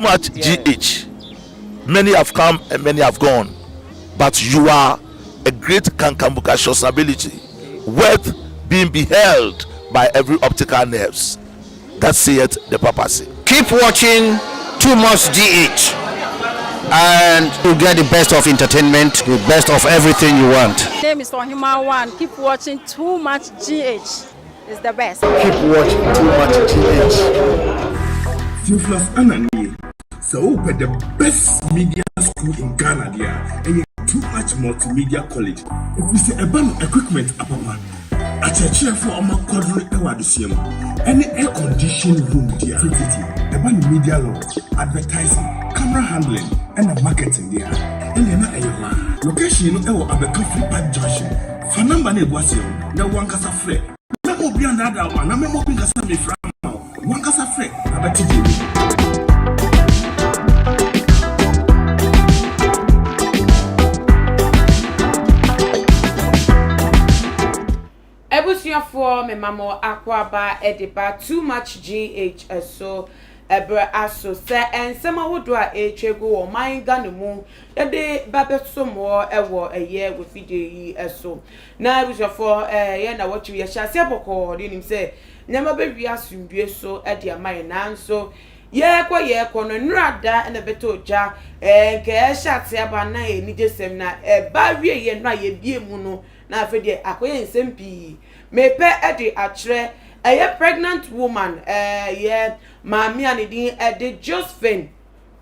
Much GH. Many have come and many have gone, but you are a great kankambukacious ability, worth being beheld by every optical nerves. That saith the papacy. Keep watching Too Much GH and you get the best of entertainment, the best of everything you want. My name is Ohima One. Keep watching Too Much GH. It's the best. Keep watching Too Much GH. Theophilus Annan nie. Sɛ wopɛ the best media school in Ghana deɛ a, ɛyɛ Too Much Multimedia College. Ɛfiri sɛ ɛba no equipment apapa, akyerɛkyerɛfoɔ a wɔn akwadoro wɔ adesua mu, ɛne air condition room deɛ a, tititi ɛba no media law, advertising, camera handling, ɛna marketing deɛ a, ɛnneɛ na ɛyɛ hɔ ara. Location no ɛwɔ Abɛka Free Park Junction. Fa number no a ɛgu aseɛ no na wo ankasa frɛ. Mɛma obi annaadaa wo anaa mɛma obi nkasa mefrɛ ama wo. Wo ankasa frɛ na bɛte deɛ ɛwɔ mu. Abusuafoɔ mema mo akwaaba de ba Too Much GH so. Ɛberɛ aso sɛ nsɛm ahodoɔ a ɛretwa gu wɔ ɔman Ghana mu yɛde ba bɛso mo wɔ ɛyɛ wɔ fidie yi so. Na abusuafoɔ yɛn na wɔtwe yɛhyɛ aseɛ bɔkɔɔ de nim sɛ nneɛma bɛwie asomdwie so de ama yɛn nanso yɛrekɔ yɛrekɔ no nnora da na ɛbɛtɔ gya nka ɛhyɛ ase aba na yɛ anigyesɛm na ɛba wie yɛ no a yɛbie mu no na afei deɛ akɔyɛ nsɛm pii mepɛ de akyerɛ ɛyɛ pregnant woman ɛyɛ maame a ne din de Josephine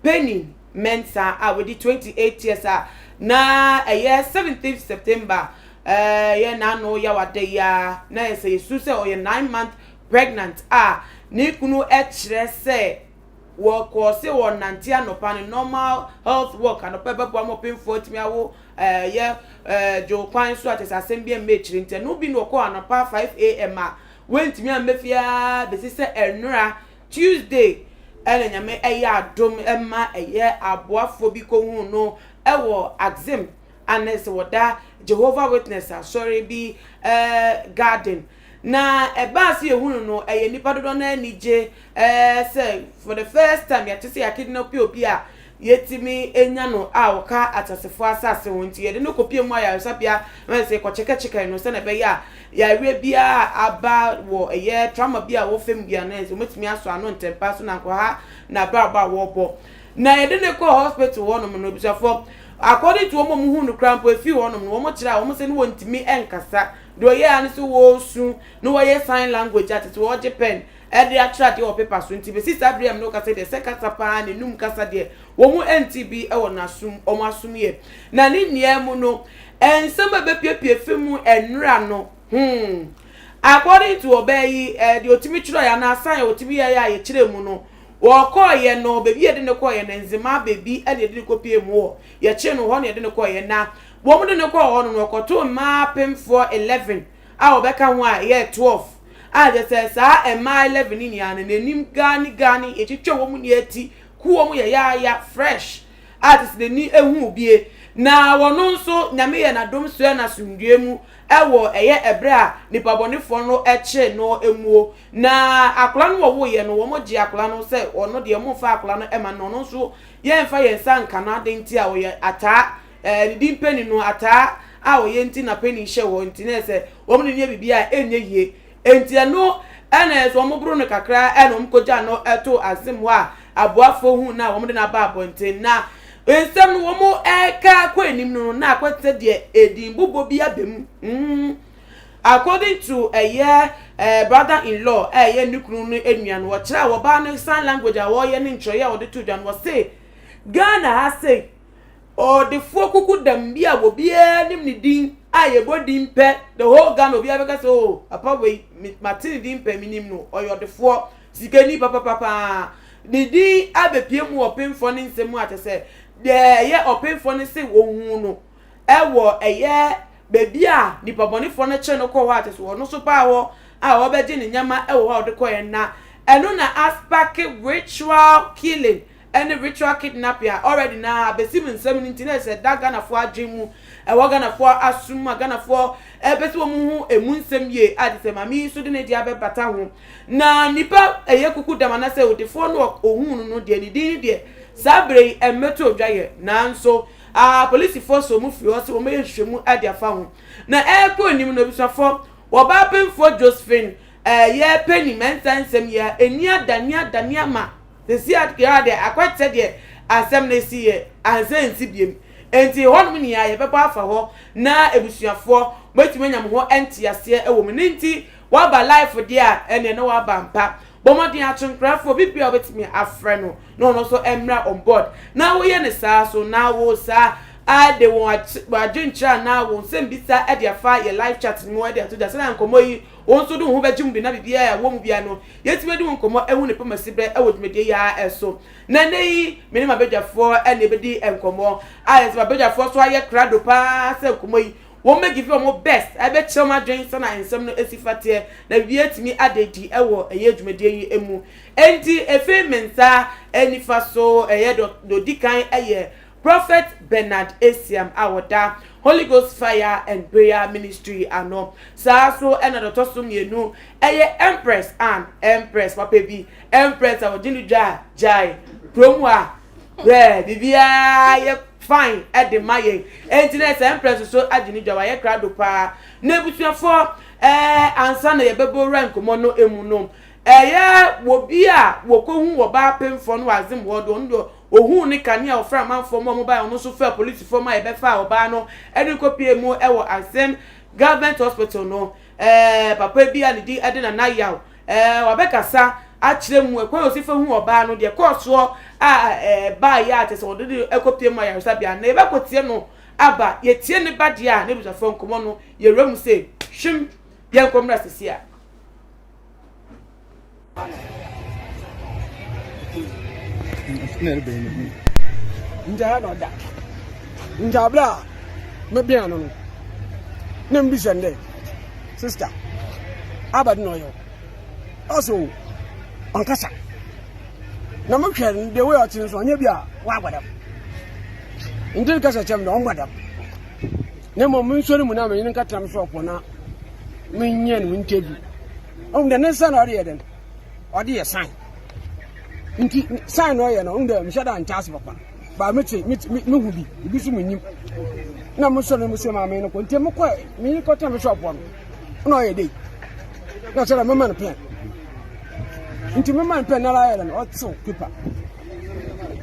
Penny Mensah a wadi 28 years a na ɛyɛ 17 September ɛyɛ n'ano yawada yi a na ɛsɛ yɛsu sɛ ɔyɛ 9 month pregnant a ne kunu kyerɛ sɛ wɔkɔɔ se wɔnante anɔpa no normal health work anɔpa ɛbɛboa ma ɔpemfoɔ atumi awo ɛyɛ ɛɛ dwo kwan so a kyerɛ sɛ asɛm bi mma akyire nti ɛno bi na ɔkɔɔ anɔpa 5am a wantumi amma fie ara bɛsi sɛ ɛnora Tuesday ɛna Nyame ɛyɛ adom ɛma ɛyɛ aboafoɔ bi kɔhuu no ɛwɔ Axim a na ɛsɛ wɔda Jehovah Witness asɔre bi ɛɛ garden na ɛbaa sɛ yɛhunu no ɛyɛ nnipa dodoɔ no ani gye ɛɛ sɛ for the first time yɛate sɛ yɛakidnape obi a yɛtumi nya no a ɔka ateasefoɔ asase ho nti yɛde no kɔpie mu ayaresabea ma sɛ yɛkɔkyɛkɛkyɛkɛ no sɛnea ɛbɛyɛ a yareɛ biara a aba wɔ ɛyɛ trauma bi a wɔfam mu biara no sɛ wɔbɛtumi asɔ ano ntɛmpa so na nkɔha n'abrabɔ a wɔrebɔ na yɛde no kɔɔ hospital hɔnom no abusuafoɔ according to wɔn a wɔhu no koraa mpo efii hɔnom no wɔn kyerɛ a wɔn sɛ ne wɔntumi nkasa deɛ ɔyɛ a ne sɛ wɔresu na wɔyɛ sign language a tete wɔregye pen de akyerɛ adeɛ wɔ pepa so nti bɛsi saa berɛ a me ne wo kasa yi deɛ sɛ kasa paa n'anum kasa deɛ wɔn nte bi wɔ n'asom wɔn asom yɛ na ne nyinaa mu no nsɛm a ɛbɛpiepie fi mu nnora no hmm according to ɔbaa yi eh, deɛ ɔtumi twerɛeɛ anaa sign a ɔtumi yɛeɛ a yɛkyerɛ mu no wɔkɔɔyɛ no baabi yɛde no kɔɔyɛ no nzema baabi ɛna yɛde no kɔpie mu hɔ yɛkyee no hɔ na yɛde no kɔɔyɛ na wɔn de no kɔɔ hɔ no no wɔkɔtoo mmaa apemfoɔ 11 a wɔbɛka ho a ɛyɛ 12 a kyerɛ sɛ saa mmaa 11 no nyinaa no n'anim gaane gaane yɛtwitwa wɔn nyinaa ti ku wɔn yayaaya fresh a kyerɛ sɛ n'ani ehu bie na wɔn nso Nyame yɛ n'adom soɛ n'asomdwoeɛ mu ɛwɔ ɛyɛ ɛberɛ a nipa bɔnefoɔ no ɛkyee no emuo na akwadaa no wɔwoeɛ no wɔn gye akwadaa no sɛ ɔno deɛ wɔn mfa akwadaa no ɛma no ɔno nso yɛnfa yɛn nsa nka no aden nti a ɔyɛ ataa ɛɛ ne din panin no ataa a ɔyɛ nti na panin hyɛ hɔ nti na ɛsɛ wɔn de no yɛ biribi a ɛnyɛ yie nti ɛno ɛna ɛsɛ wɔn boro no kakra ɛna wɔn kɔgya no ɛto asem hɔ a aboafoɔ hu na wɔn de no aba abɔnten na nsɛm no wɔn ɛka kɔ anim no na akɔ sɛ deɛ edin bobɔ bi aba mu mm according to ɛyɛ ɛɛ brother in law ɛyɛ ne kunu no nua no wɔkyerɛ a wɔbaa no sign language a wɔyɛ ne nkyerɛyɛ a wɔde to dwa no wɔse Ghana ha sei Ɔdefoɔ kukudam bi a obiara nim ne din a yɛbɔ din pɛ the whole Ghana obiara bɛka sɛ oh papa wei mate ne din pɛ menim no ɔyɛ ɔdefoɔ sikani papapapaa ne din abɛpie mu wɔ ɔpemfoɔ ne nsɛm mu a kyɛ sɛ deɛ ɛyɛ ɔpemfoɔ no se wɔhuu no ɛwɔ ɛyɛ baabi a nipa bɔnefoɔ no kyere no kɔɔ hɔ a kyɛ sɛ ɔno nso baa hɔ a ɔbɛgye ne nneɛma ɛwɔ hɔ a ɔde kɔɛ na ɛno na aspake ritual killing ɛne ritual kidnapping a already na abɛsi me nsam no nti na ɛsɛ da Ghanafoɔ adwene mu ɛwɔ Ghanafoɔ asom a Ghanafoɔ ɛpɛ sɛ wɔn ho emu nsɛm yie a te sɛ maame yi nso de ne deɛ abɛbata ho. Na nipa ɛyɛ kuku dam anaasɛ odefoɔ no ohuu no no deɛ ne din ne deɛ saa berɛ yi ɛmmɛtɔ odwa yɛ nanso apolisifoɔ sɔ wɔn firi hɔ sɛ wɔbɛyɛ nhwehwɛmu de afa ho. Na ɛrekɔ anim no abusuafoɔ wɔbaa pemfoɔ Josephine ɛyɛ Penny Mensah nsɛm yi a ɛni adane adane ama sɛsi a deɛ akɔte sɛ deɛ asɛm no si yɛ ansa nsi biem. Enti hɔnom nyinaa yɛbɛbɔ afa hɔ na abusuafoɔ mobɛtumi anya mo ho nteaseɛ wɔ mu. Ne nti waba life deɛ a ɛneɛ na waba ampa. Bɔ mmɔden atwenkrafoɔ obi biara wobɛtumi afrɛ no na ɔno nso mmra on board. Na woyɛ no saa so na wo saa a de wɔn adwenkyerɛ anaa wɔn nsɛmbisa de afa yɛ live chat no mu de ato dwa sɛnea nkɔmmɔ yi wo nso de wo ho bɛgye mu bi na biribiara a ɛwɔ mu biara no yɛtumi de wo nkɔmmɔ ahu ne pamasi berɛ wɔ dwumadie yi ara so. Na nnɛ yi me ne m'abadwafoɔ na ɛbɛdi nkɔmmɔ a yɛsɛ m'abadwafoɔ so ayɛ krado paa sɛ nkɔmmɔ yi wɔn bɛ give wɔn best ɛbɛkyerɛ wɔn adwene sɛnea nsɛm no esi fa teɛ na biribi atumi ada adi wɔ ɛyɛ dwumadie yi mu. Enti efi me nsa nifa so ɛyɛ dɔ odi kan ɛyɛ Prophet Bernard Esiam a ɔda Holy Ghost Fire and Prayer Ministry ano. Saa so ɛna dɔ ɔtɔ so mmienu ɛyɛ Empress Ann, Empress papa bi, Empress a ɔgye ne dwa a gyae kurom a hwɛ biribiara yɛ fine ɛde ma yɛn. Enti na sɛ Empress so agye ne dwa wayɛ krado paa. Na abusuafoɔ ɛɛ ansa na yɛbɛbɔ wura nkɔmmɔ no emu no, ɛyɛ wɔ bi a wɔkɔhu wɔ baa pemfoɔ no wɔ azem hɔ do ɔno deɛ ohuu ne kanea a ɔfrɛ amanfoɔ ma ɔmo baeɛ, ɔno nso frɛ polisifoɔ ma yɛbɛfaa ɔbaa no ɛde kɔpie mu ɛwɔ Asem Government Hospital no. Papa bi a ne din ɛde Nana Yaw wabɛkasa akyerɛ mu ɛkwan a osi fa hu ɔbaa no deɛ kɔɔ soɔ a ɛbaeɛ a kyerɛ sɛ wɔde de ɛkɔpie mu ayaresabea na yɛbɛkɔtie no aba. Yɛtie ne ba deɛ a ne busuafoɔ nkɔmmɔ no yɛwura mu sɛ hwim yɛnkɔ mmra sisi a. Nti ha na ɔda. Nti abere a mebɛn no no, na mbisa no dɛ, Sista, abɛde na ɔyɛ wo? Ɔse o, ɔnkasa. Na mehwɛ no, the way ɔte no so, ɔnyɛ bi a wabɔ dam. Nti nkasa kyerɛ me dɛ ɔmmɔ dam. Na mmom mensɔre mu na menye no nkɛtena me shop na menyɛ no interview. Ɔhu dɛ ne nsa na ɔde yɛ dɛn? Ɔde yɛ sign. Nti sign na ɔyɛ no, ɔhu dɛ mehyɛ da nkyɛ ase papa. Ba mete mete mehu bi, ebi nso menyim. Na mesɔre no mesɛ maame no kɔ. Nti mekɔ menye kɔtena me shop hɔ no, na ɔyɛ dei. Na ɔkyerɛ dɛ mema no pen. Nti mema no pen na ara yɛ dɛn? Ɔtew paper.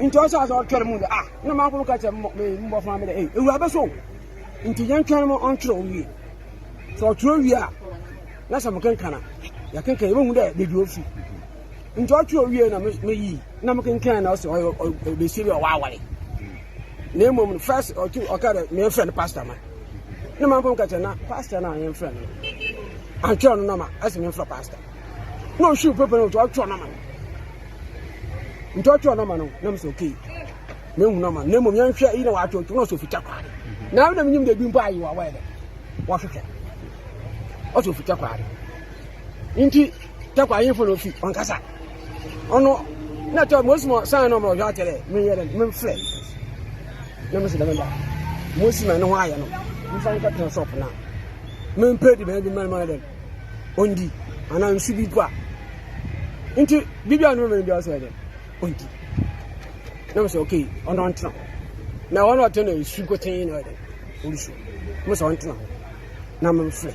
Nti ɔhyɛ ase ɔtwɛre mu dɛ ah, na manko ka kyerɛ me mbɔfra me dɛ ei, ewura bɛsɔ o. Nti yɛntwɛn mo ɔntwerɛ owie. Sɛ ɔtwerɛ wie a, na sɛ mekenkan a, yɛkenkan yɛbɛhu dɛ baabi ofi. Nti ɔtwerɛ wie na meyi na mekenkan na ɔsɛ ɔyɛ ɔbɛsie bi a ɔwɔ aware. Na mmom no first ɔtu ɔka dɛ meyɛmfrɛ no pastor ma. Na manko ka kyerɛ na pastor no a yɛmfrɛ no no antwerɛ no nɔma ɛsɛ memfrɛ pastor. Na ɔhwiw paper no ɔtwerɛ nɔma no. Nti ɔtwerɛ nɔma no na mesɛ okay. Mehu nɔma no na mmom yɛnhwɛ yi na wɔatwerɛ na ɔsɛ ofita kware. Na na menyim dɛ bi mpo ayewa wɔyɛ dɛ wɔhwehwɛ. Ɔsɛ ofita kware. Nti takwa ahemfo na ofi ɔnkasa. Ɔno na kyɛ mo sima san na ɔhwɛ akyerɛ menyɛ dɛ memfrɛ. Na mesɛ dɛm da. Mo sima ne ho ayɛ no. Mfa nkɛtena shop na. Mempɛ di bɛn bi ma ma dɛ. Ondi anaa nsu bi po a. Nti biribi a no mɛ bi ɔsɛ dɛ ondi. Na mesɛ okay ɔno ɔntena hɔ. Na ɔno ɔtena esu nkotsee na ɔyɛ dɛ ɔresu. Mesɛ ɔntena hɔ. Na memfrɛ.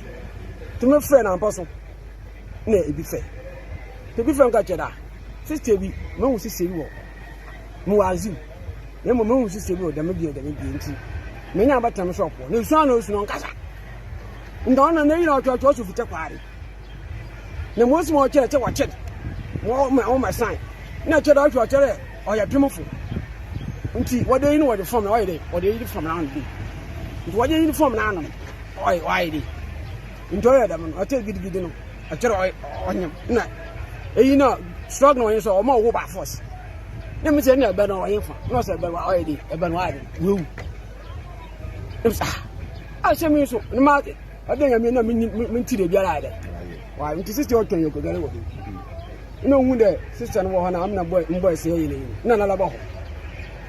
Nti mefrɛ no ampa so na ebi fɛ. Nti ebi fɛ nka kyerɛ dɛ sister bi mehu sister bi wɔ mewɔ azim na mmom mehu sister bi wɔ dɛm bea dɛm bea nti menya abɛtena me shop hɔ na esu ano osu no ɔnkasa. Nti ɔno na n'eyi na ɔtwerɛtwerɛ ɔsɛ ofitɛ kwaare. Na mo osi ma ɔkyerɛ kyɛ wɔkyɛ mo ɔma ɔma sign na kyerɛ dɛ ɔhwɛ ɔkyerɛ dɛ ɔyɛ pemfo. Nti wɔde yi no wɔde fam na ɔyɛ dɛ wɔde yi fam na ano de. Nti wɔde yi fam na ano no ɔyɛ ɔayɛ dɛ. Nti ɔyɛ dɛm no ɔkyerɛ gidigidi no ɔkyerɛ ɔnyem na eyi na struggle na ɔyɛ sɛ ɔma ɔwo by force. Na mi sɛ na ɛbɛ no ɔyɛ fa na ɔsɛ ɛbɛ no ɔyɛ de ɛbɛ no ɔayɛ de wewu. Na mi sɛ ah ahyɛ mi nso ne ma ɔde nyame na mi mi nti de biara ayɛ dɛ. Wa nti sisi ɔtɔn yɛ kodware wɔ bi. Na ohun dɛ sista no wɔ hɔ na amena bɔ mbɔ ɛsɛ yɛ ne na nala bɔ hɔ.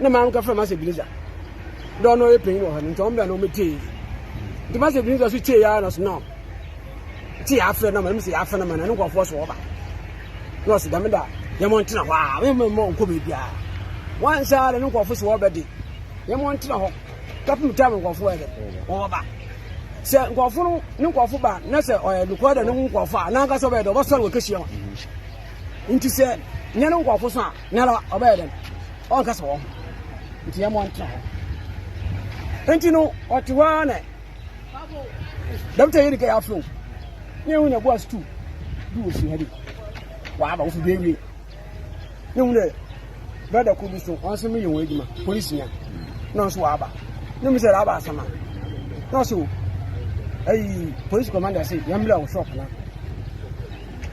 Na maa nkɛfrɛ ma sɛ Biliza. Dɛ ɔno ɔyɛ panyin wɔ hɔ no nti ɔmbra na ɔmɛtie. Nti Pastor Ebenezer so tie ya na ɔse no. Nti yɛafrɛ no ma no sɛ yɛafrɛ no ma no ne nkurɔfoɔ so wɔba. Na ɔse dɛm da yɛmɔ ntena hɔ a memmɔ nkɔ baabiara. Wansa na ne nkurɔfoɔ so wɔbɛde yɛmɔ ntena hɔ kɔpem tam nkurɔfoɔ yɛ dɛ wɔba. Sɛ nkurɔfoɔ no ne nkurɔfoɔ ba na sɛ ɔyɛ nokorɛ dɛ ne ho nkurɔfoɔ a n'ankasa ɔbɛyɛ dɛ ɔbɛsɔre wɔkɛhyia wɔn. Nti sɛ nyɛ ne nkurɔfoɔ so a nara ɔbɛyɛ dɛn ɔnkasa wɔn ho nti yɛn mo ntena hɔ nti no ɔte hɔ ara na dɛm tɛ yɛ de kɛ yɛafrɛ o ne ehu na boas tu bi wɔ fi ha bi waba wofi bi ewie ne hu dɛ brada kor bi so ɔno nso meyɛ wɔn adwuma polisi nya na ɔno nso waba ne mu sɛ aba asɛm a na ɔso ayi polisi commander se yɛn mmerɛ wɔ shop na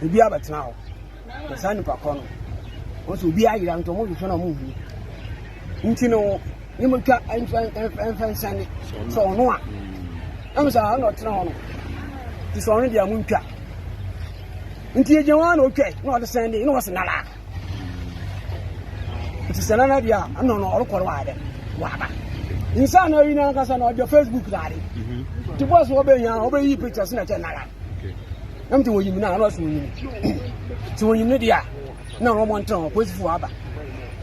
obi abɛtena hɔ Na saa nipa korɔ no, wɔn sɛ obi ayera nti wɔn hwehwɛ na wɔn nhu. Nti no, ne mo twa mfa nsane sɛ ɔno a. Ɛmu sɛ ɔno ɔtena hɔ no, nti sɛ ɔno deɛ mo ntwa. Nti yɛgyina hɔ na ɔtwa na ɔde sɛn de na ɔsɛ nara. Nti sɛ nara deɛ a, ɛna ɔno ɔrekɔ no wayɛ dɛ, waba. Nsa na ayi n'ankasa na ɔde Facebook na ade. Nti bɔs wɔbɛnya wɔbɛyi pictures na ɛkyɛ nara. Na mte wɔnyim no a na ɔsɛ wɔnyim sɛ wɔnyim no deɛ a na wɔn ntena hɔ polisifoɔ aba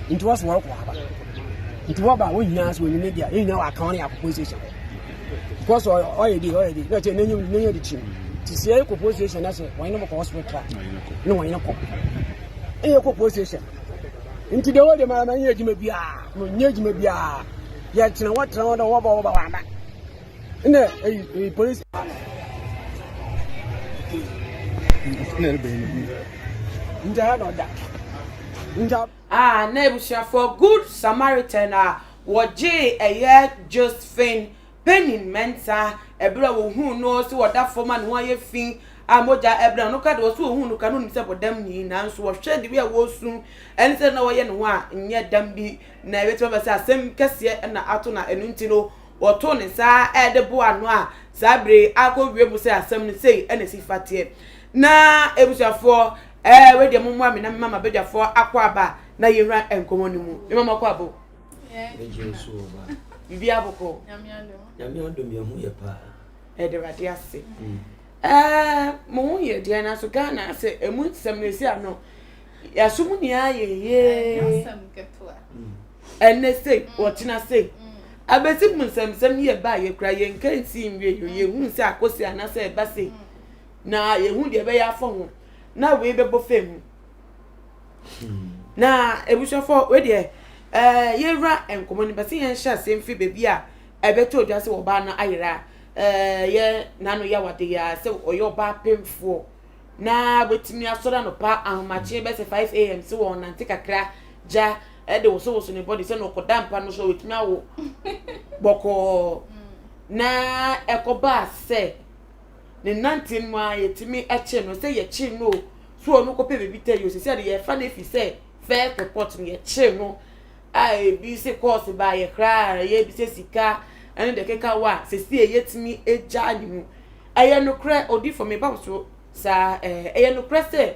nti wɔsɛ wɔrekɔ aba nti wɔba a wɔn nyinaa sɛ wɔnyim no deɛ a yɛn nyinaa wɔaka wɔn yɛ akɔ police station hɔ because ɔyɛ de ɔyɛ de na kyerɛ n'enyim n'enyim de kyim ti sɛ yɛkɔ police station na sɛ wɔn ne kɔ hospital na wɔn ne kɔ ɛyɛ kɔ police station nti deɛ wɔde ma ma nyɛ adwuma biara ma nyɛ adwuma biara yɛtena wɔtena hɔ dɛ wɔba wɔba wɔaba Nna eyi eyi polisi. Nti ha na ɔda. Nti. A na abusuafoɔ Good Samaritan a wɔgyee ɛyɛ Josephine Penning Mensah ɛberɛ a wɔhuu no sɛ ɔda fam a ne ho ayɛ fi a mogya ɛbrɛ no ka deɛ ɔsɛ wɔhuu no ka no nim sɛ bɔdam ni nanso wɔhwɛ de wi a wɔresu ɛne sɛ na wɔyɛ ne ho a nyɛ dam bi na ɛbɛtumi aba sɛ asɛm kɛseɛ na ato na ɛno nti no Wɔtoo ne nsa de boaa ano a saa bere yi akɔwie mu sɛ asɛm no sei na ɛsi fa teɛ. Na abusuafoɔ, ɛɛ wei deɛ mommoa me na mema m'abadwafoɔ akɔ aba na yɛnwura nkɔmmɔ no mu. Mema mo akɔ aba o. Biribiara bɔkɔɔ. Nyame adom yɛn ho yɛ paa. Yɛda Awurade ase. Ɛɛ mo ho yɛ deɛ nanso Ghana asɛ emu nsɛm no esi ano. Yɛaso mu nyinaa yɛ yee. Ɛnnɛ sei, ɔkyena sei. Abɛsi mu nsɛmnsɛm yi ɛbaa yɛ kura yɛn nka nsi nwie yɛ yɛhu sɛ akɔ sei anaasɛ ɛba sei na yɛhu deɛ ɛbɛyɛ afa ho na wei bɛbɔ fam mu na ebusuafo wei deɛ ɛɛ yɛwura nkɔmɔ no bɛsɛ yɛn hyɛ aseɛ mfiri baabi a ɛbɛtɔ odwa sɛ ɔbaa no ayera ɛɛ yɛ n'ano yɛ awade yɛ sɛ ɔyɛ ɔbaa pemfoɔ. Na watumi asɔre anɔpa ahomakye bɛsɛ 5am sɛ wɔnante kakra gya ɛde wosowoso ne body sɛ na ɔkɔda mpa no so watumi awo bɔkɔɔ na ɛkɔbaa sɛ ne nanteɛ no mu a yɛtumi ɛkye no sɛ yɛkye no o so ɔno kɔpɛ baabi tɛ yi o sɛ sɛ yɛfa no efi sɛ first report no yɛkye no a ebi sɛ kɔɔse baa yɛ koraa yɛ ebi sɛ sika ɛne deɛ keka wɔ a sɛsi yɛtumi agya ne mu Ɛyɛ nokorɛ, odiyifoɔ, meba wo so saa, ɛɛ, ɛyɛ nokorɛ sɛ,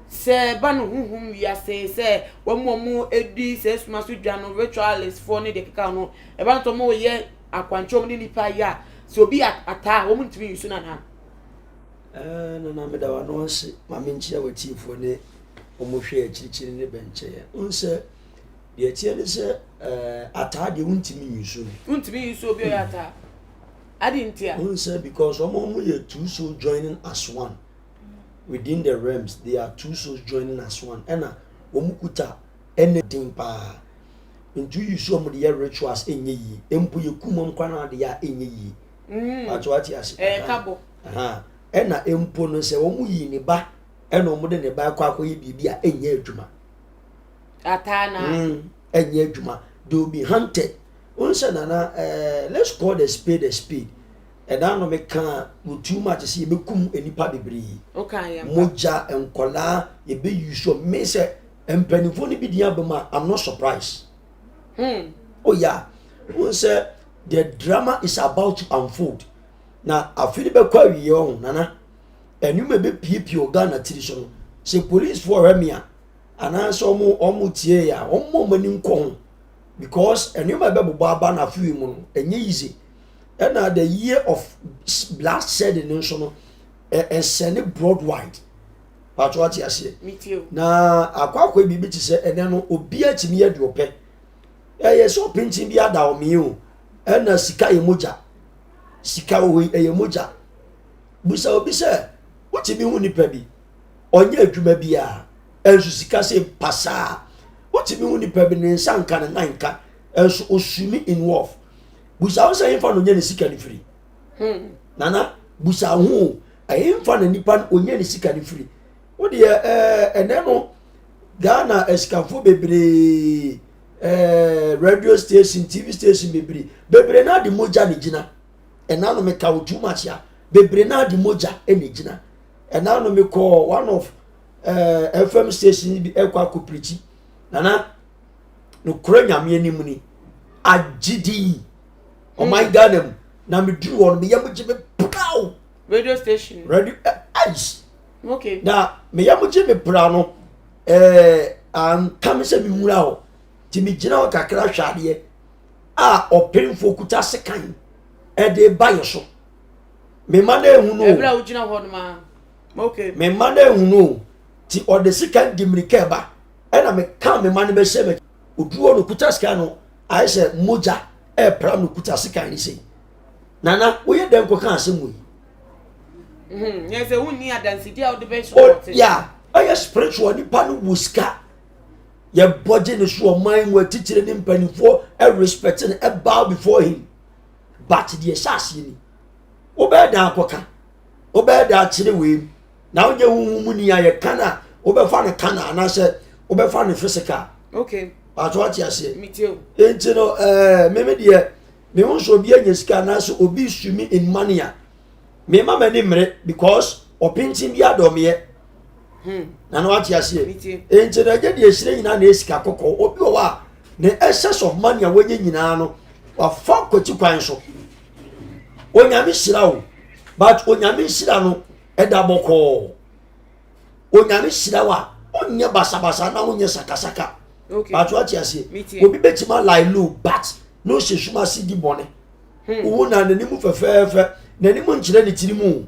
sɛ ɛba no honhom wiase, sɛ wɔn a wɔdi saa suma so dwa no, ritualist foɔ ne deɛ ɛkeka ho no, ɛba no sɛ wɔyɛ akwankyerɛ wɔn ne nipa yɛ a, sɛ obi yɛ ataa a, wɔn ntumi nsu no anaa? Ɛɛ, Nana meda w'ano ase ma menkyia w'atiefoɔ ne wɔn hwɛ akyirikyiri ne bɛnkyɛeɛ. Wohu sɛ deɛ ɛteɛ ne sɛ ɛɛ ataa deɛ wontumi nsu no. Wontumi nsu obi a ɔyɛ ataa. Adi ntia? Wohu sɛ because wɔn wɔn yɛ two souls joining as one within the realms they are two souls joining as one ɛna wɔn kuta ɛna den paa nti woyi so wɔn de yɛ rituals ɛnyɛ yie mpo yɛ kum wɔn kora na ade yɛ a ɛnyɛ yie wato ate ase ɛyɛ kabo ɛna mpo no sɛ wɔn yi ne ba ɛna wɔn de ne ba akɔ akɔyɛ biribi a ɛnyɛ adwuma ataa na ɛnyɛ adwuma they will be hunted. Wohu sɛ nana eh, let's call the spade a spade. Ɛda no meka no too much sɛ yɛbɛkum nnipa bebree. Mogya, nkɔlaa, yɛbɛyi so. Me sɛ mpanimfoɔ no bi din aba mu a, I'm not surprised. Hmm. Oh yeah. Wohu sɛ the drama is about to unfold. Na afe no bɛkɔ awieɛ ɔho nana. Ɛnneɛma ɛbɛpiepie wɔ Ghana tiri so no. Sɛ policefoɔ hwɛ me a, anaasɛ wɔn wɔn tie a, wɔn wɔn ani nkɔ ho. because nneɛma ɛbɛbobɔ aba no afe mu no ɛnyɛ easy. Ɛna the year of bloodshed no nso no ɛsɛne broad wide. Patro ate aseɛ. Na akɔ akɔ biribi te sɛ ɛnɛ no obiara tumi yɛ deɛ ɔpɛ. Ɛyɛ sɛ ɔpenten bi ada ɔmee o. Ɛna sika yɛ mogya. Sika wɔ hɔ yi ɛyɛ mogya. Busa obi sɛ wotumi hu nipa bi ɔnyɛ adwuma biara ɛnso sika sɛ pasaa. Wotumi hu nipa bi ne nsa nka ne nan nka ɛnso osumi in wealth. Busa ho sɛ ɛhefa na onya ne sika no firi. Hmm. Nana busa ho ɛhefa na nipa no onya ne sika no firi. Wo deɛ ɛɛ ɛnɛ no Ghana asikafoɔ bebree ɛɛ radio station TV station bebree bebree naa de mogya na gyina. Ɛna no meka wo too much a bebree naa de mogya na gyina. Ɛna no mekɔ one of ɛɛ eh, FM station bi ɛkɔ akɔ pirikyi. Nana nokorɛ nyame anim ni agye din ɔman hmm. Ghana mu na meduru hɔ no meyɛ mo gye me praw. Radio station. Radio eh, ice. Okay. Na meyɛ mo gye me pra no ɛɛ anka me sɛ menwura hɔ nti megyina hɔ kakra hwɛ adeɛ a ɔpemfoɔ kuta sekan ɛde ba yɛ so mema no ehu no ɛberɛ a wogyina hɔ no ma okay mema no ehu no ti ɔde sekan di mmirika ɛba ɛna meka mema no bɛhyɛ m'akyi oduo no kuta sekan no ayɛ sɛ mogya ɛɛpra no kuta sekan no sei nana woyɛ dɛn kɔka asɛm wɔ yi Mhm, yɛ sɛ wonni adansedi a wode bɛ support. Ya, ɛyɛ spiritual nipa no wɔ sika. Yɛbɔ gye ne so ɔman mu atitire ne mpanimfoɔ respect no bow before him. But deɛ ɛhyɛ aseɛ ni. Wobɛyɛ dan akɔka. Wobɛyɛ dan akyerɛ wei mu. Na wonyɛ huhu mu ni a yɛka no a wobɛfa no ka no anaasɛ wobɛfa no physical. Okay. Paatɔ ate aseɛ. Enti no ɛɛ meme deɛ mehu sɛ obi anya sika anaasɛ obi sumi in money a mema m'ani mmere because ɔpenten bi adɔmeɛ hmm. na na wate aseɛ nti na ɛnyɛ deɛ ɛhyerɛ nyinaa na ɛsika kɔkɔɔ obi wɔ hɔ a ne excess of money a wɔnyɛ nyinaa no wafa kwati kwan so onyame hyira wo but onyame nhyira no ɛda bɔkɔɔ onyame hyira wo a wonyɛ basabasa na wonyɛ sakasaka but wate aseɛ obi bɛtumi alai low but na ɔhyɛ sum ase di bɔne hmm. wohu na n'anim fɛfɛɛfɛ n'anim nkyerɛ ne tiri mu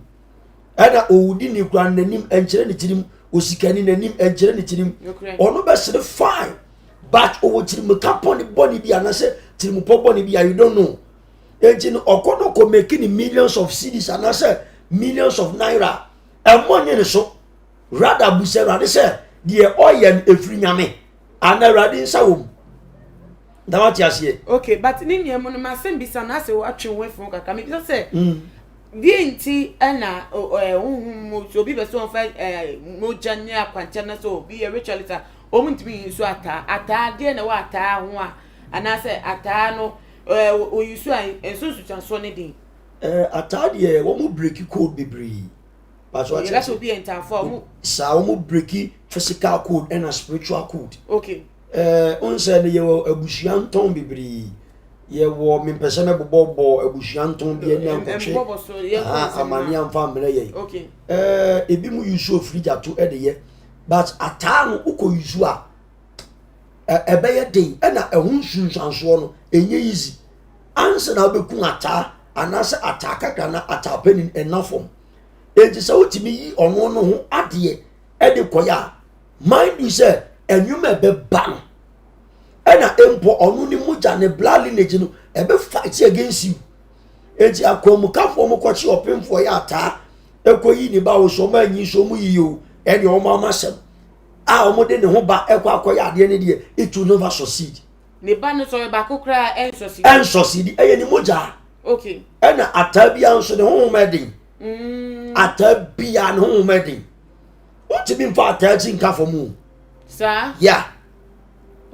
ɛna owudi ne kura n'anim nkyerɛ ne tirim osikani n'anim nkyerɛ ne tirim ɔno bɛsere fine but ɔwɔ tirimka pɔne bɔne bi anaasɛ tirimupɔ bɔne bi a you don't know enti no ɔkɔ no kɔ make ne millions of cedis anaasɛ millions of naira ɛmmɔ nye ne so rather busa awurade sɛ deɛ ɔyɛ no ɛfiri nyame ana awurade nsa wɔ mu na wate aseɛ. Okay but ne nua mu no masɛm bisa no asɛ watwe wo afiri ho kakra mebisa sɛ mm. deɛ nti ɛna honhom mu sɛ obi bɛ sɛ ɔmfa mogya ne akwankyɛ no sɛ obi yɛ ritualist a wɔn ntumi yi nso ataa ataa deɛ na ɛwɔ ataa ho a anaasɛ ataa no oyi so a nso nsusuansoɔ ne den. Ataa deɛ wɔn break code bebree. Pastor ate ase. Obi yɛ ntaafo a wɔn. Saa wɔn break physical code ɛna spiritual code. Okay. Ɛɛ n sɛ no yɛwɔ abusua ntɔn bebree yɛwɔ mempɛ sɛ mɛbobɔbɔ abusua ntɔn bi ani ankɔtwe amane amfa mmerɛ yɛn. Okay. Ɛɛ ebi mu yusu ofiri gyato ɛde yɛ but ataa no wokɔ yusu a ɛbɛyɛ den ɛna ɛho nsunsuansoɔ no ɛnyɛ easy ansa na wobɛku ataa anaasɛ ataa kakra na ataa panin ɛna fam enti sɛ wotumi yi ɔno no ho adeɛ ɛde kɔyɛ a mind you sɛ ɛnwuma ɛbɛba no ɛna mpo ɔno ne mogya ne blood lineage no ɛbɛ fight against you enti akwanmukafoɔ mo kɔkye ɔpemfoɔ yɛ ataa ɛkɔ yi ne ba wo so ɔmo anyi so ɔmo yiyi o ɛne ɔmo ama asɛm a ɔmo de ne ho ba ɛkɔ akɔyɛ adeɛ ne deɛ it will never succeed. Ne ba no sɛ ɔyɛ baako koraa ɛnsɔsidi. Ɛnsɔsidi ɛyɛ ne mogya. Okay. Ɛna ataa biara nso ne honhom ɛden. Mm. Ataa biara ne honhom ɛden. Wontumi nfa ataa akyi nka fam o. Saa. Yeah.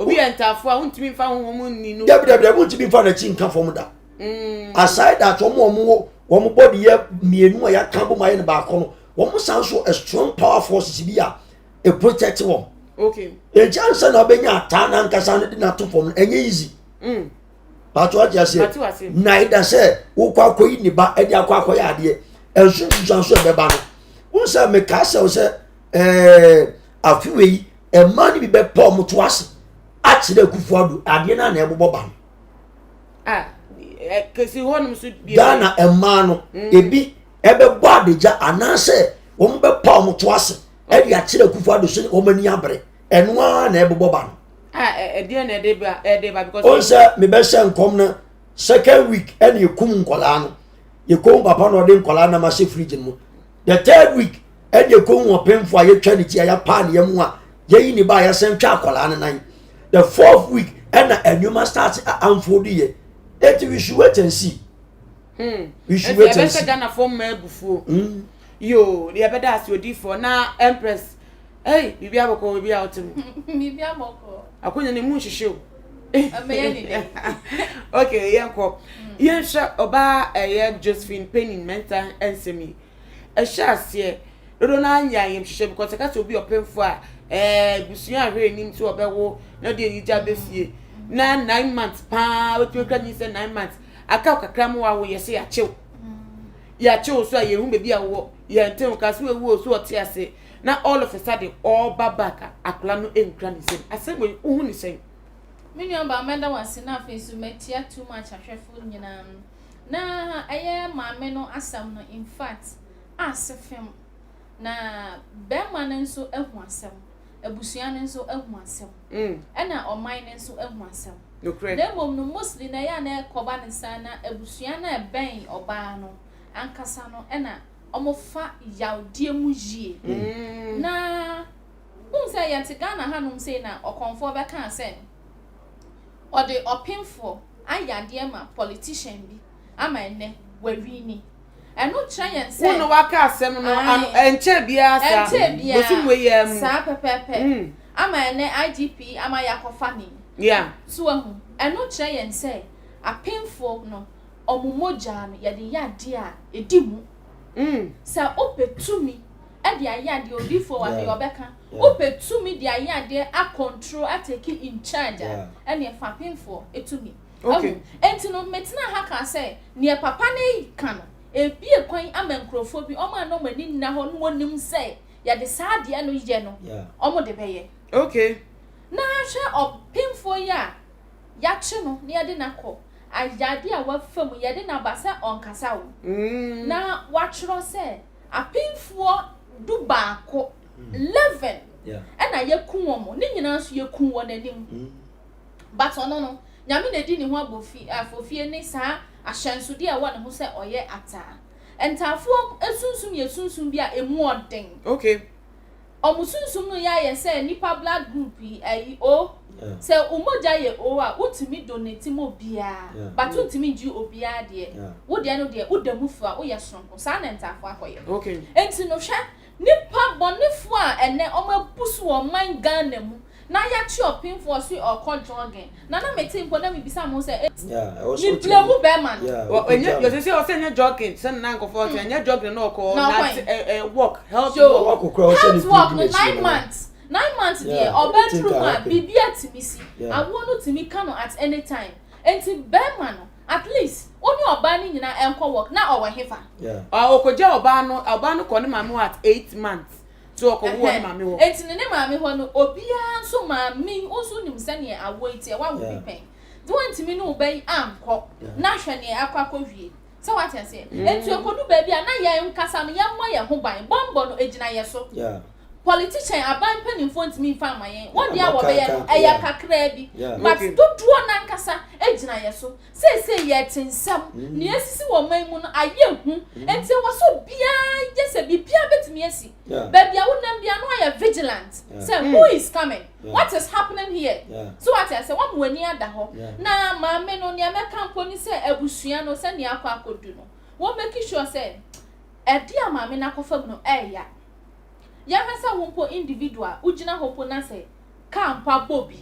Obi yɛ ntaafo a wontumi nfa honhom nni no. Dabi dabi dabi wontumi nfa n'akyi nka fam da. Mm. Aside that wɔn a wɔn wɔn body yɛ mmienu a yɛaka bom ayɛ no baako no wɔn san so a strong power forces bi a e protect wɔn. Okay. Eti ansa na ɔbɛnya ataa n'ankasa no de n'ato fam no ɛnyɛ easy. Mm. Pàtó ɔte aseɛ. Na ɛda sɛ wokɔ akɔyi ne ba ɛde akɔ akɔyɛ adeɛ ɛnso nsusuanso ɛbɛba no. Wọ́n sɛ meka sɛ sɛ ɛɛ afiwe yi mmaa no bi bɛpɔ wɔn to ase akyerɛ Akufo Addo adeɛ no a na ɛbobɔ ba no. Ah. Kesi hɔnom so bi. Ghana mmaa no mm. ebi ɛbɛbɔ adagya anaasɛ wɔn bɛpa wɔn to ase ɛde akyerɛ Akufo Addo so wɔn ani abere ɛno ara na ɛbobɔ ba no. Ɛdeɛ na ɛde ba ɛde ba because. Wɔn sɛ mebɛhyɛ nkɔm no second week ɛna ekum nkɔlaa no yɛkɔn papa na ɔde nkɔlaa nam ahyɛ fridge no mu the third week ɛna ekom ɔpemfo a yɛtwa ne ti a yɛapaa ne yam a yɛyi ne ba a yɛsɛn twa akɔlaa no nan the fourth week ɛna nneɛma start unfold yɛ eti we should wait and see. Hmm. We should wait and see. Ɛbɛhyɛ Ghanafoɔ mmaa abufuo. Hmm. Yoo, yɛbɛda ase odiifoɔ na Empress. Hey, biribi abɔkɔ biribi a ɔte mu. Biribi abɔkɔ. Akonya ne mu nhyehye o. Ɛbɛyɛ ne dɛ. Okay, yɛnkɔ. Yɛnhwɛ ɔbaa ɛyɛ Josephine Penning Mensah nsɛm yi. Ɛhyɛ aseɛ dodoɔ no ara nyɛ ayamhyehyɛ because ɛka sɛ obi ɔpemfoɔ a ɛɛ busua ahwɛ anim sɛ ɔbɛwo na ɔde anigye abɛ fie na nine months paa wotumi kura nyi sɛ nine months aka kakra mu wawo yɛ sɛ yɛakyew yɛakyew so a yɛhu baabi a wɔ yɛnte wo ka so ewu o so ɔte ase na all of a sudden ɔreba back a akwadaa no nkura ne nsam asɛm wei wohu ne sɛn. Me nua baa mɛda wo ase na afei nso matia too much ahwɛfo nyinaa na ɛyɛ maame no asɛm no in fact ase fem na bɛrima no nso ahu asɛm abusua no nso ahu asɛm ɛna ɔman no nso ahu asɛm na mmom no mostly na ɛyɛ a na ɛkɔba ne saa na abusua no a ɛbɛn ɔbaa no ankasa no ɛna wɔfa yawdeɛ mu yie na wohu sɛ yɛte Ghana hanom sei na ɔkɔmfoɔ bɛkaa sɛ ɔde ɔpemfoɔ ayɛ adeɛ ma politician bi ama ɛnnɛ wawini. Ɛno kyerɛ yɛn sɛ. Wo na waka asɛm no ano ɛnkyɛɛ biara saa. Ɛnkyɛɛ biara. Bosom wei yi ara mu. Saa pɛpɛɛpɛ. Ama ɛnnɛ IGP ama yɛakɔfa ne. Yeah. So wahu? Ɛno kyerɛ yɛn sɛ apemfoɔ no wɔn mogya no yɛde yɛ adeɛ a ɛdi mu. Sɛ wopɛ tumi de ayɛ adeɛ, odiyifoɔ wɔ ha yi ɔbɛka, wopɛ tumi de ayɛ adeɛ a control, a take in charge a, ɛneɛ fa apemfoɔ tumi. Wahu? Enti no, metenaa ha kaa sɛ, neɛ papa no reka no, ɛrebue kwan ama nkurɔfoɔ bi, wɔn a na wɔn ani nna hɔ na wɔnim sɛ yɛde saa adeɛ no yɛ no, wɔde bɛyɛ. Okay. Na hwɛ ɔpemfoɔ yi a yɛakye no na yɛde no akɔ ayade a wafa mu, yɛde no aba sɛ ɔnkasa o, na watwerɛ sɛ apemfoɔ dubaako, 11, ɛna yɛku wɔn, ne nyinaa nso yɛkuu wɔn anim. But ɔno no, Nyame na edi ne ho abofi, afofie ne saa ahyɛnsodeɛ a ɛwɔ ne ho sɛ ɔyɛ ataa. Ntaafoɔ sunsum yɛ sunsum bi a emu ɔden. Okay. Ɔmo sunsum no yɛ ayɛ sɛ nipa blood group yi, ɛyi, O. Sɛ wo mogya yɛ O a, wotumi donate ma obiara, but wontumi ngye obiara deɛ. Wo deɛ no deɛ, woda mu fua, woyɛ soronko. Saa na ntaafoɔ akɔyɛ. Okay. Enti no hwɛ, nipa bɔnefoɔ a ɛnɛ ɔmo abu so wɔ ɔman Ghana mu, Na yɛkye ɔpemfo ɔse ɔkɔ jogging na na mete mpo na mebisa me ho sɛ eh me blame bɛɛma no. Ɛnyɛ yɛsɛ sɛ ɔsɛ ɛnyɛ jogging sɛ na nkɔfɔ ɔsɛ ɛnyɛ jogging na ɔkɔ na ɛ walk health walk. Health walk no 9 months 9 months deɛ ɔbaa duru mu a biribi atumi si awoɔ no tumi ka no at any time nti bɛɛma no at least wo ne ɔbaa no nyinaa ɛnkɔ walk na ɔwɔ hefa. Ɔkɔgya ɔbaa no ɔbaa no kɔ ne maame hɔ at 8 months. So ɔkɔwo wɔ ne maame hɔ. Enti no ne maame hɔ no, obiara nso maame, wo nso wonim sɛdeɛ awoɔ yi teɛ, woawo bi pɛn. Nti woantumi ne wo ba yi ankɔ na hwɛ deɛ akɔ akɔwie. Sɛ woate aseɛ? Enti ɛkɔdu baabi a na yɛn ankasa no yɛmmɔ yɛn ho ban. Bɔmmɔ no, ɛgyina yɛn so. Politician, aban mpanimfoɔ ntumi mfa mma yɛn. Wɔn deɛ a wɔbɛyɛ no, ɛyɛ kakraa bi. But dodoɔ no ankasa gyina yɛn so. Seesei yɛte nsɛm, nea esisi wɔ ɔman mu no ayɛ hu, enti ɛwɔ sɛ obiara yɛ sɛ biribiara betumi asi. Baabi a wonam biara no ayɛ vigilant sɛ who is coming, what is happening here. So wate aseɛ, woama w'ani ada hɔ. Na maame no, nea mɛka mpo ne sɛ abusua no sɛnea akɔ akɔdu no, wɔn make sure sɛ ɛde a maame no akɔfa mu no ɛɛya. Yɛnhwɛ sɛ wo mpo individual wogyina hɔ mpo na sɛ kaa mpo abɔ bi.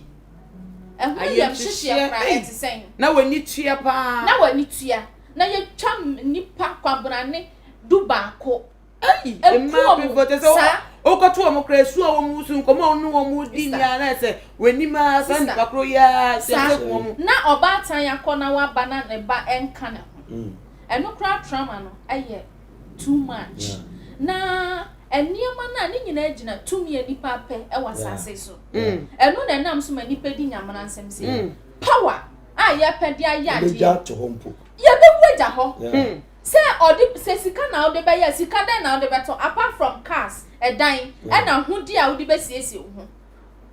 Ɛho yam hyehyeɛ koraa ɛte sɛn? Na w'ani tua paa. Na w'ani tua. Na yɛtwa nnipa kwabrane 11. Ei, mmaa pefo te sɛ wokɔto wɔn koraa esu a wɔn su nkɔmɔ a wɔne wɔn di nyinaa na sɛ w'anim ara saa nipa koro yi ara sɛ ɛsɛ wɔn. Na ɔbaatan akɔ na waba na ne ba nka ne ho. Ɛno koraa trauma no yɛ too much. Na nneɛma no a ne nyinaa gyina tumi a nipa pɛ wɔ asase so. Ɛno na ɛnam so ma nipa di nyamena nsɛm sei. Power a yɛpɛ de ayɛ adeɛ. Yɛbɛwu agya hɔ. Sɛ ɔde sɛ sika na wode bɛyɛ a, sika dɛn na wode bɛtɔ apart from cars, ɛdan, ɛna ahodi a wode bɛsiesie wo ho.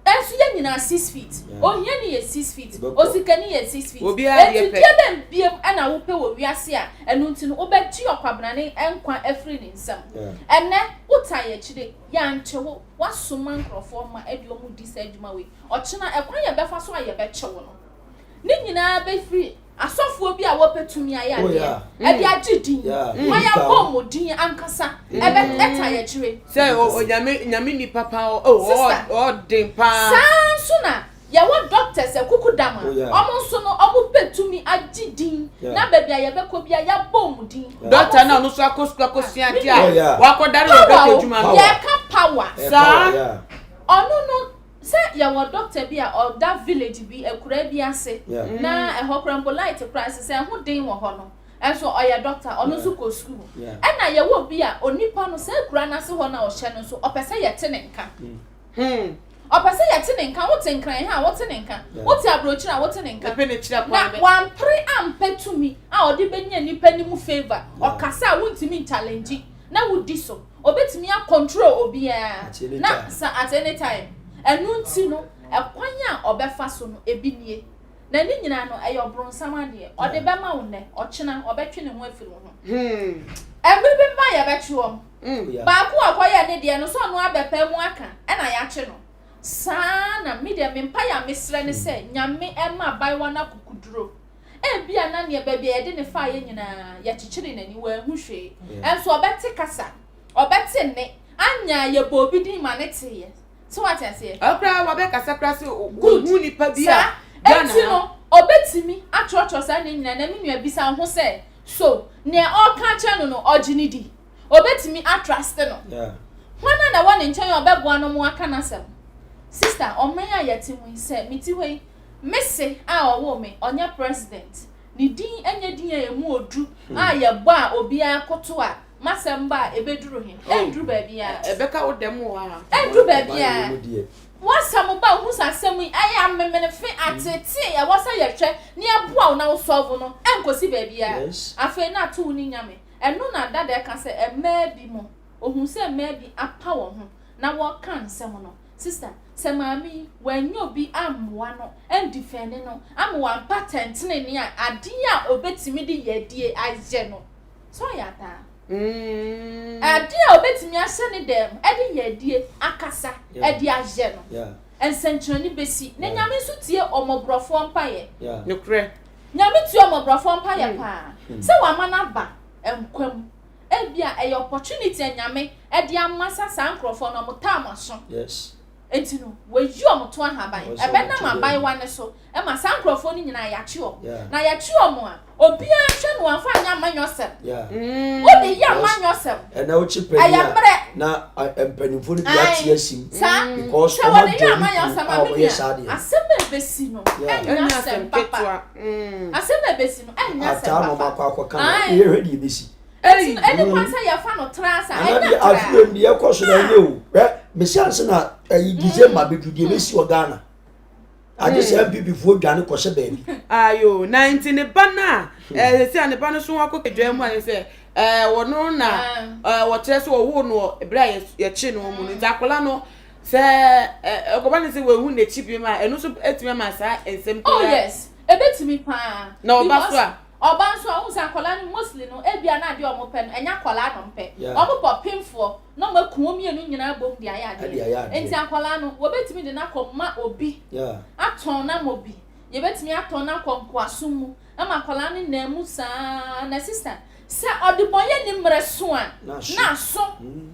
Ɛnso yɛn nyinaa 6 feet. Ohiani yɛ 6 feet, osikani yɛ 6 feet. Obiara deɛ Enti pɛ. deɛ bɛn biem ɛna wopɛ wɔ wiase a ɛno nti no wobɛgye ɔkwabrane nkwa afiri ne nsam. Ɛnɛ wotaa yɛn akyire, yɛankye wo, woasoma nkorɔfoɔ ma ɛde wɔn di saa adwuma wei. Ɔkyena ɛkwan yɛbɛfa so a yɛbɛkye wo no, ne nyinaa bɛfiri asɔfoɔ bi a wɔpɛ tumi ayɛ adeɛ ɛde agye din ma yɛabɔ wɔn din ankasa ɛbɛ ɛta yɛ akyire. Sɛ onyame nyame nipa paa Sister, ɔden paa. Saa nso na yɛwɔ doctors akuku dam a wɔn nso no wɔn pɛ tumi agye din na baabi a yɛbɛkɔ bi a yɛabɔ wɔn din. Doctor na ɔno nso akɔ sukuu akɔsua adeɛ a wakɔdare wɔ doctor adwuma no. Yɛka power. Saa. Ɔno no sɛ yɛwɔ doctor bi a ɔda village bi akuraa bi ase na ɛhɔ koraa mpo light koraa sɛ ɛho den wɔ hɔ no ɛnso ɔyɛ doctor, ɔno nso kɔ sukuu. Ɛna yɛwɔ bi a onipa no saa akura n'ase hɔ na ɔhyɛ no nso ɔpɛ sɛ yɛte ne nka. Ɔpɛ sɛ yɛte ne nka. Wote Nkran ha a, wote ne nka. Wote aburokyire a, wote ne nka. Ɛpɛ ne kyerɛ Na kwan bɛ. wampere ampɛ tumi a ɔde bɛnya nipa no mu favour. Ɔkasa a wontumi nchallenge na wodi so. Obetumi acontrol obiara At any na time. sa at any time. Ɛno nti no ɛkwan a ɔbɛfa so no ebi nie. Na ne nyinaa no ɛyɛ ɔbronsam adeɛ. Ɔde bɛma wo nnɛ, ɔkyena ɔbɛtwe ne ho afiri wo ho. Mmere bi ba yɛbɛkye wɔn. Baako a ɔkɔyɛ ne deɛ no sɛ ɔno abɛpɛ mu aka ɛna yɛakye no. Saa na me deɛ me mpaeɛ a mesrɛ ne sɛ Nyame ɛma abayewa no akokoduro. Ebia na neɛ baabi a yɛde ne faeɛ nyinaa yɛkyekyere n'ani wanhu hwee. Ɛnso ɔbɛte kasa, ɔbɛte nne, anya a yɛbɔ obi din ma ne teeɛ. So wate aseɛ? Ɔkora wabɛkasa kora sɛ Good. ohu nipa bi a Saa Ghana enti ha. no ɔbɛtumi atwerɛtwerɛ saa nneɛma nyinaa. Na me nua bisa wo ho sɛ so nea ɔreka akyerɛ no no ɔgye ne di? Ɔbɛtumi atrust no? Hwan na ɛwɔ ne nkyɛn a ɔbɛboa no mo aka n'asɛm? Sister, ɔman a yɛte mu yi, sɛ mete hɔ yi, me se a ɔwoo me, ɔnyɛ president. Ne din nyɛ din a emu odu a yɛbɔ a obiara koto a m'asɛm ba a ɛbɛduru he? Ɛnduru baabiara. Ɛbɛka wo dɛm wɔ ha. Ɛnduru baabiara. W'asɛm ba wohu sɛ asɛm yi ɛyɛ amemenefe, ateetee, ɛwɔ sɛ yɛhwɛ na yɛboa wo na wo solve no, ɛnkɔsi baabiara. Afei na ato wo ne Nyame. Ɛno na dada ɛka sɛ mmaa bi mo, ohuu sɛ mmaa bi apa wɔn ho na wɔka nsɛm no. Sister, sɛ maame yi wannya obi ammoa no, andifɛnde no, ama wampa atɛntenenee a adeɛ a ɔbɛtumi de yadie ayɛ no, sɛ ɔyɛ ataa? Adeɛ a ɔbɛtumi ahyɛ ne dan mu de yadie akasa de ayɛ no, nsɛnkyerɛnne bɛsi. Na Nyame nso tie ɔmmɔborɔfoɔ mpaeɛ. Nokorɛ. Nyame tie ɔmmɔborɔfoɔ mpaeɛ paa. Sɛ wama no aba nkwa mu, ebia ɛyɛ opportunity a Nyame de ama sa saa nkorɔfoɔ no, wɔn taa mo aso. Enti no, wɔayi wɔn to ahaban. Ɛbɛnam abayewa no so ma saa nkorɔfoɔ no nyinaa yɛakye wɔn. Na yɛkye wɔn a, obiara nhwɛ no wamfa anyɛ amanyɔsɛm. Wode yɛ amanyɔsɛm. Ɛnna wokye panyin Ɛyɛ a mmerɛ. na mpanimfoɔ no bi ate asim Saa. because Sɛ wɔn wɔde yɛ adwa ne amanyɔsɛm kuo a, a me wɔyɛ nua, saa deɛ. asɛm a ɛbɛsi no, ɛnyɛ asɛm papa. Asɛm a ɛbɛsi no, ɛnyɛ asɛm Ataa na wɔn papa. akɔ akɔka no, yɛhwɛ deɛ ɛbɛsi. Enti no, ɛni kwan sɛ yɛfa no tra sa, Ana ɛnyɛ deɛ tra. afei mu deɛ ɛkɔ so na ɛnyɛ o. Hwɛ, mesi ansa na ɛyi December bɛdu deɛ ɛbɛsi wɔ Ghana. Agye sɛ NPP foɔ dwane kɔhyɛ baabi. Ayo, na nti ne ba no a ɛɛ sɛ ne ba no so akɔ kedwa mu a sɛ ɛɛ wɔno na ɛɛ wɔkyerɛ sɛ wɔwoo no wɔ ebere a yɛkye no mu no nti akwadaa no sɛ ɛɛ ɛkɔba ne sɛ wɔahu n'akyi bi ma ɛno nso etumi ama saa nsɛm Oh yes, ebetumi paa. Na ɔba so a. Ɔba nso a, wohu sɛ akwadaa no mostly no ebia na adeɛ a wɔpɛ no ɛnyɛ akwadaa na wɔpɛ. Wɔpɛ ɔpemfoɔ na wɔaku wɔn mmienu nyinaa abom de ayɛ adeɛ. Nti akwadaa no wɔbɛtumi de no akɔma obi, atɔn no ama obi. Yɛbɛtumi atɔn no akɔ nkoasom mu ama akwadaa no nam mu saa. Na sister, sɛ ɔdebɔnyɛni mmerɛ so a, na aso.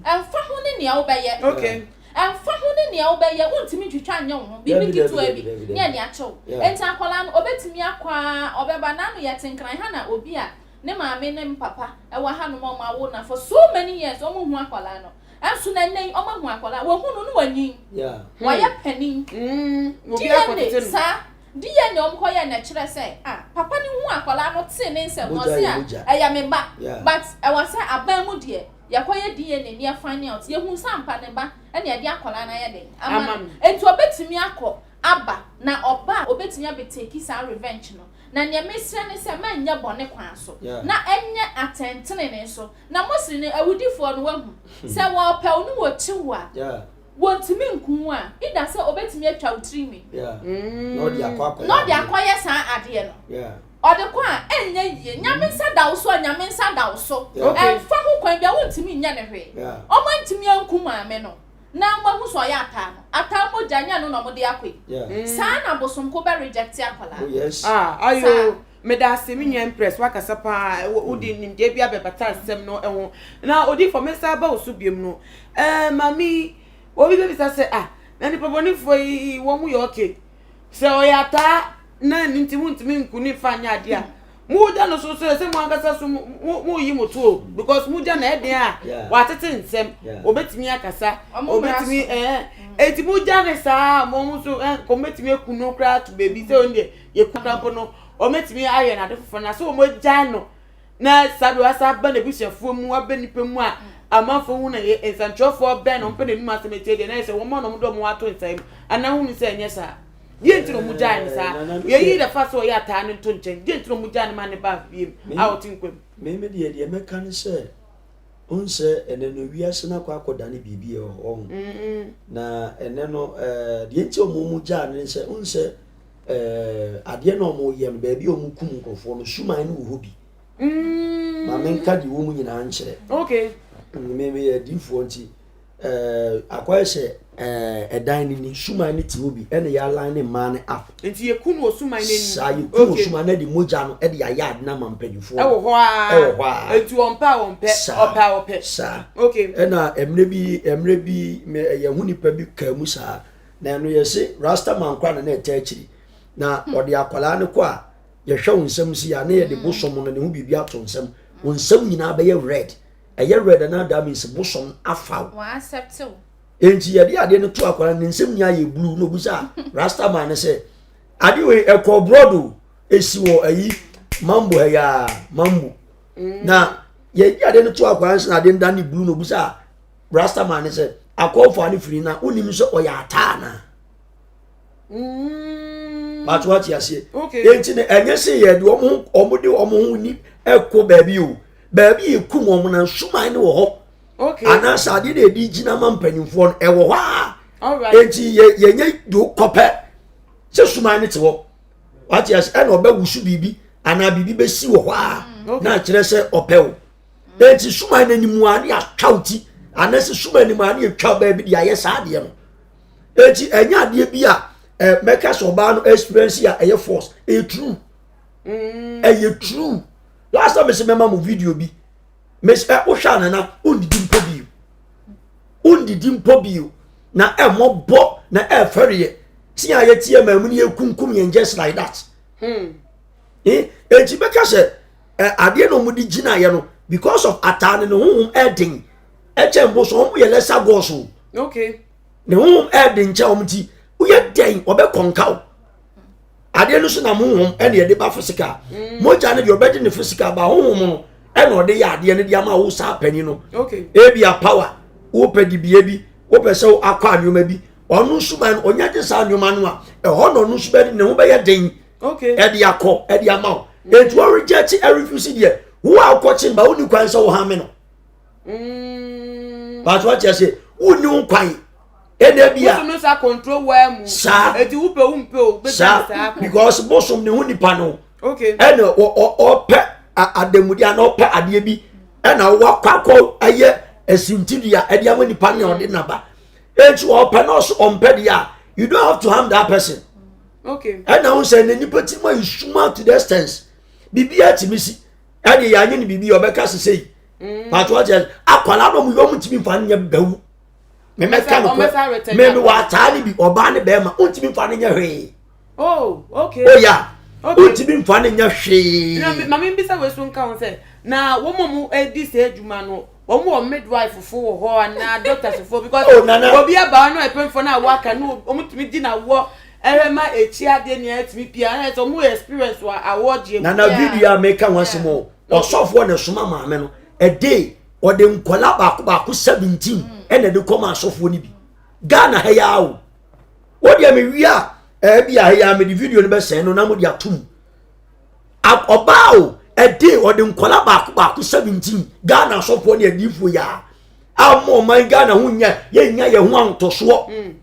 Ɛmfa ho ne nea wobɛyɛ. Ɛmfa ho ne nea wobɛyɛ, wontumi ntwitwa nyɛ wo ho biribi ketewa bi ne ɛde akyɛ wo. Enti akwadaa no, obetumi akɔ ara, ɔbɛba. N'ano yɛ tenkrae. Ha na obi a ne maame ne ne papa wɔ hanom a wɔawo no for so many years, wɔnhu akwadaa no. Ɛnso na ɛnnɛ yi, wɔahu akwadaa. Wɔhu no na wanyin. Wayɛ panin. DNA, saa DNA a wɔkɔyɛɛ no ɛkyerɛ sɛ, ah, papa no huu akwadaa no tee ne nsɛm no, ɔse ah, ɛyɛ me ba. But ɛwɔ sɛ aban mu deɛ, Yɛkɔyɛ DNA ne yɛ find out, yɛhu sɛ ampa ne ba ɛna yɛde akwadaa no ayɛ dɛn ama no. Enti ɔbɛtumi akɔ aba. Na ɔba a ɔbɛtumi abɛ take saa revenge no. Na neɛ mesrɛ ne sɛ mɛnyɛ bɔne kwan so, na ɛnyɛ atɛntenenee so. Na mostly no awudifoɔ no wahu, sɛ wɔpɛ wo ne wɔkyi wo a, wɔntumi nku wo a, either sɛ ɔbɛtumi atwa wo tirinwi, na ɔde akɔyɛ saa adeɛ no. Ɔde kɔ a, ɛnyɛ yie. Nyame nsa da wo so a, Nyame nsa da wo so. Ɛmfa ho kwan biara, wontumi nyɛ no hwee. Wɔantumi anku maame no. Na moahu sɛ ɔyɛ ataa no ataa mogya nyɛ ɛno na ɔmo de akɔ yi saa na bosomko bɛ reject akwadaa oh yes ah ayo meda ase me nua impress wakasa paa wode nimdeɛ bi abɛbata nsɛm no ho na odifo me nsa aba wo so biom no eh mami obi bɛbisa sɛ ah na nipa bɔnefoɔ yi wɔn mu yɛ okay sɛ ɔyɛ ataa na ɛno nti montumi nku ne mfa nyɛ adeɛ a mogya no so so ɛsɛ mo ankasa so moyi mo to o because mogya na ɛden a watete nsɛm obetumi akasa obetumi ɛɛ eti mogya ne saa mo nso ɛ nkɔm betumi aku no koraa to beebi sɛ ɔno deɛ yɛ kura mpo no wɔbɛtumi ayɛ n'ade foforɔ na so wɔn agya no na saa de wasa aba n'abusuafoɔ mu aba nipa mu a amanfoɔ hu na yɛ nsɛntwerɛfoɔ bɛn na wɔn pɛ n'anim asɛm etie deɛ na yɛ sɛ wɔn a na wɔn de wɔn ato nsa mu anaa hunu sɛ ɛnyɛ saa deɛ nti na wɔn gyae no saa yɛyi the fact sɛ ɔyɛ ataa no nto nkyɛn deɛ nti na wɔn gyae no ma ne ba biem a ɔte nkwa mu. Mímí deɛ deɛ mɛka ne sɛ n sɛ ɛnɛ no wiase no akɔ akɔdane biribi wɔ hɔ na ɛnɛ no ɛɛ deɛ nti wɔn mu gyaa no ne sɛ n sɛ ɛɛ adeɛ na wɔn yɛ no baabi a wɔn kum nkurɔfoɔ no suman no wɔ hɔ bi mm. maame nka deɛ wɔn mu nyinaa nkyerɛ okay mmemme mm, yɛ adiifoɔ nti ɛɛ akɔyɛ sɛ ɛɛ ɛdan no ni suman no te hɔ bi ɛna yɛ alan ne mmaa no up. Nti yɛ ku no wɔ suman no anim. Saa yɛ ku wɔ suman no de mogya no ɛde ayɛ ade no ama mpanyinfoɔ. Ɛwɔ hɔ aa. Ɛwɔ hɔ aa. Nti wɔn pɛ a wɔn pɛ. Saa ɔpɛ a ɔpɛ. Saa. Okay. Ɛna mmerɛ bi mmerɛ bi mɛ ɛyɛ ho nipa bi kaa mu saa. Na ɛno yɛse rasta man koraa na na ɛtaa akyiri na hmm. ɔde akwadaa no kɔ a yɛhwɛ wo nsɛm si a na yɛde hmm. bosom no ne ho biribi ato nsɛm wo nsɛm nyinaa bɛyɛ red ɛyɛ red na that means bosom afa wo enti yɛde adeɛ no to akwadaa ne nsɛm nyinaa yɛ blue na obusa rasta man no sɛ adeɛ wei ɛkɔ brodo esi wɔ ayi mambo ha yaa mambo hmm. na yɛde adeɛ no to akwadaa no sɛ adeɛ no da ne blue na obusa Rasta man ne sɛ akɔɔfo a ne firi na wonim sɛ ɔyɛ ataa na mm. pato ate aseɛ enti no ɛnyɛ sɛ yɛde wɔn wɔn de wɔn ho ni ɛkɔ baabi o baabi yɛ kum wɔn na nsuman no wɔ hɔ anaasɛ adeɛ na yɛde gyina ma mpanyinfoɔ no ɛwɔ hɔ a enti yɛ yɛnyɛ do kɔpɛ sɛ suman no te hɔ wate aseɛ ɛna ɔbɛwusu biribi anaa biribi bɛsi wɔ hɔ a mm. na akyerɛ sɛ ɔpɛ o. Enti suman no anim a ne yɛatwa wo ti anaasɛ suman anim a ne yɛtwa baabi de ayɛ saa adeɛ no. Enti ɛnyɛ adeɛ bi a eh, mɛka sɛ ɔbaa no experience a ɛyɛ force ɛyɛ true. Mm. Ɛyɛ true. Last time mese mɛma mo video bi. Mese ɛ wohwɛ anana wondidi mpo bio. Wondidi mpo bio. Na ɛmmɔbɔ na ɛfɛreɛ. Tia a yɛteɛ maa mu ne yɛkunkum yɛn just like that. Hmm. Eh, enti bɛka sɛ eh, adeɛ na wɔde gyinaeɛ no because of ataa no ne honhom ɛden ɛkyɛn bo so wɔn yɛ lesser gods o okay ne honhom ɛden kyɛn wɔn ti woyɛ dɛn ɔbɛ kɔnka o adeɛ no so na honhom ɛna yɛde ba physical mm. mogya no deɛ ɔbɛgye ne physical ba honhom no ɛna ɔde yɛ adeɛ no de ama wo saa panyin no ebi a power wopɛ dibea bi wopɛ sɛ akɔ nneɛma bi ɔno nso ban ɔnya gye saa nneɛma no a ɛhɔ na ɔno nso bɛ ne ho bɛyɛ den ɛde akɔ ɛde ama wo etu ɔreject ɛrefuse deɛ wo a wokɔkye ba wonni kwan sɛ wohame no mm. bato ate ase wonni wo kwan ɛna bi a bosom no sa control waa mu saa eti wopɛ wo mpɛ o saa because bosom ne ho nipa no okay ɛna ɔpɛ adamude ana ɔpɛ adeɛ bi ɛna wakɔ akɔ ɛyɛ ɛsintidua ɛde ama nipa ne ɔde naba eti ɔpɛ na ɔso ɔmpɛ deɛ a you don't have to harm that person. Okay. Ɛna ho sɛ ne nipa ti mu ayi suma to the extent biribi atumi si ɛde yɛ anyi ne biribi ɔbɛka sese yi mm. pàtó ɔkyɛ akwalaa na ɔmo yɛ ɔmo ntumi nfa ne nyɛ bɛwu mɛmɛka no kɔ mɛmi wɔ ataa ne bi ɔbaa ne bɛrima ɔntumi nfa ne nyɛ hwee. Oh, okay. Oh yeah. Okay. Ɔntumi nfa ne nyɛ hwee. Na maame mbisa wei so nka ho sɛ na wɔn a wɔn di sɛ adwuma no wɔn wɔ midwife fo wɔ hɔ anaa doctors fo because oh, nana. obi aba no ɛpɛnfo no a waka no wɔn tumi di na wɔ ɛhwɛ ma ekyi adeɛ nea ɛtumi pia ɛna sɛ wɔn wɔ experience wɔ awɔ gye mu. Nana video a meka ho asɛm o ɔsɔfoɔ na ɛsoma maame no ɛde ɔde nkɔla baako baako 17 ɛna ɛde kɔma asɔfoɔ no bi Ghana ha yi ara o wodeɛ mewie a. Ɛbi a ɛyɛ a mede video no bɛsɛn no na mode atom. Ɔbaa o, ɛde ɔde nkɔla baako baako 17 Ghana asɔfoɔ ne adiifoɔ yi a ama ɔman Ghana ho nya yɛnya yɛn ho ahotɔsoɔ. Mm.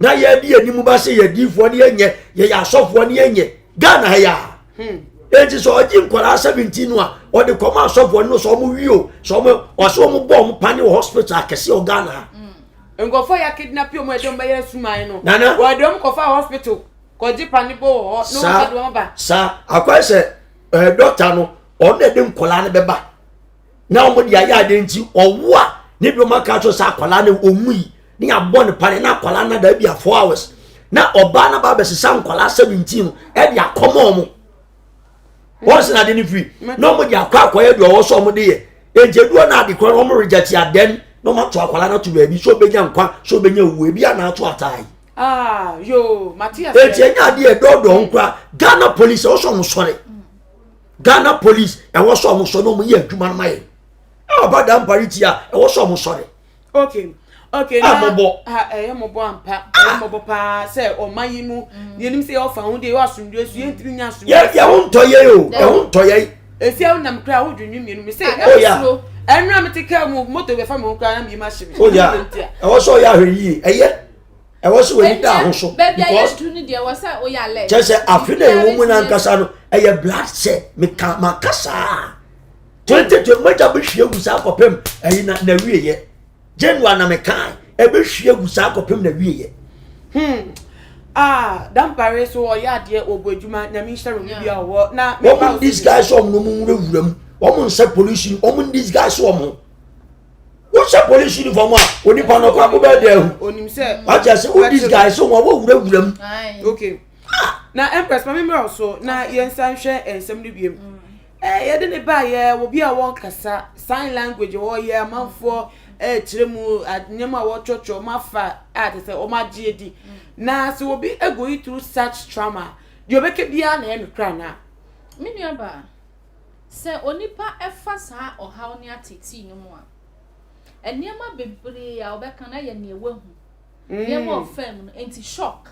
Na yɛde anim ba sɛ yɛ adiifoɔ ne yɛnyɛ yɛyɛ asɔfoɔ ne yɛnyɛ Ghana ha yi a. Hmm. Enti sɛ ɔgye nkwadaa 17 no a ɔde kɔma asɔfoɔ no sɛ ɔmo wie o sɛ ɔmo ɔsɛ ɔmo bɔ ɔmo pane wɔ hospital akɛse wɔ Ghana ha. Hmm. Nkurɔfoɔ yɛ kidnap ɔmo ɛde ɔmo bɛyɛ suman no. Nana. Wɔde ɔmo kɔfa hospital kɔgye pane bɔ wɔ hɔ na ɔmo de ɔmo ba. Saa akɔyɛ sɛ ɛɛ dɔkta no ɔno na ɛde nkwadaa no bɛba na ɔmo de ayɛ adeɛ nti ɔwo a ne bi ɔmo aka akyerɛ sɛ akwadaa no ɔnwu yi ne yɛabɔ ne pane na akwadaa no ada bi a four hours na ɔbaa no ba abɛsesa nkwadaa 17 no ɛde akɔma ɔmo wɔn sɛ ade no firi na ɔmo de akɔ akɔyɛ deɛ ɔwɔ sɛ ɔmo de yɛ nti eduo na ade korɔ no ɔmo reject adɛn na ɔmo ato akwadaa no ato baabi so ɔbɛnya nkwa so ɔbɛnya owuo ebi a na ato ataa yi. Ah, yoo, mate ase. Eti ɛnyɛ adeɛ ɛdɔɔdɔɔ nkora Ghana police ɛwɔ sɛ ɔmo sɔre Ghana police ɛwɔ sɛ ɔmo sɔre na ɔmo yɛ adwuma no ma yɛ ɛwɔ ba dampare tia ɛwɔ sɛ ɔmo sɔre. Okay okay na mɔbɔ ɛyɛ mɔbɔ ampa ɛyɛ mɔbɔ paa sɛ ɔman yi mu yɛnim sɛ yɛwɔ fa ho deɛ yɛwɔ asomdwoe so yɛntumi nya asomdwoe. Yɛ yɛ ho ntɔ yɛ o yɛ ho ntɔ yɛ. Esi awo nam kura awo dwendwen mmienu mi sɛ ɛwɔ ya ɛnura mi ti kaa mu moto bɛfa mi ho kura na mi ma hye mi. O ya ɛwɔ sɛ ɔyɛ ahwɛ yie ɛyɛ ɛwɔ sɛ w'ani da ho so because kyɛ sɛ afe na ɛwɔ mu n'ankasa no ɛyɛ blood sɛ meka maka saa. 2020 mogya bɛhwie agu saa kɔpem ɛyi na na wieɛ January na mekaa ɛbɛhwie agu saa kɔpem na wieɛ hmm ah dampare so ɔyɛ adeɛ ɔbɔ adwuma nyame nhyira no bi a ɔwɔ na wɔn disguise wɔn no mu nwurawura mu wɔn nsɛ polisi wɔn disguise wɔn wohyɛ polisi uniform a onipa no kɔ akɔbɛ dɛ ahu wagye ase wo disguise wɔn wɔ wurawura mu okay na empress maame mmerɛ so na yɛn nsa nhwɛ nsɛm no biem. Eh, yɛde ne baeɛ, obi a wɔnkasa, sign language wɔyɛ, amanfoɔ ɛrekyerɛ mu nneɛma a wɔtwerɛtwerɛ, wɔn afa a te sɛ wɔn agye adi. Na sɛ obi going through such trauma, deɛ ɔbɛka biara na ɛyɛ nokorɛ anaa? Me nuabaa, sɛ onipa fa saa ɔhaw ne ateetee no mu a, nneɛma bebree a ɔbɛka no ayɛ nea wahu. Nneɛma a ɔfaa mu no, enti shock.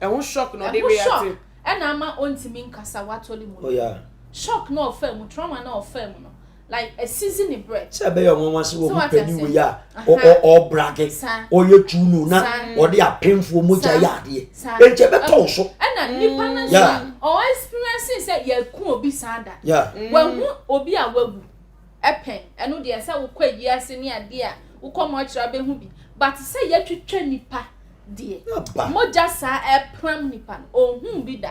Ɛho shock na ɔde react. Ɛho shock ɛna ama ɔntumi nkasa watɔle mu no. Oh yeah. Shock na ɔfaa mu, trauma na ɔfaa mu no, like ɛsizi ne brɛ. Sɛ ɛbɛyɛ ɔnwanwa sɛ wɔhu panin wei a ɔbrage, ɔyɛ tuunu na ɔde apemfoɔ mogya yɛ adeɛ. Enti ɛbɛtɔ wo so. Ɛna nipa no nso a ɔ experience sɛ yɛku obi saa da. Wahu obi a wawu. Pɛn, ɛno deɛ sɛ wokɔ ayi ase ne adeɛ a wokɔ mɔkyerɛ abɛhu bi but sɛ yɛtwitwa nipa deɛ mogya saa ɛpram nipa no ɔnhuu bi da.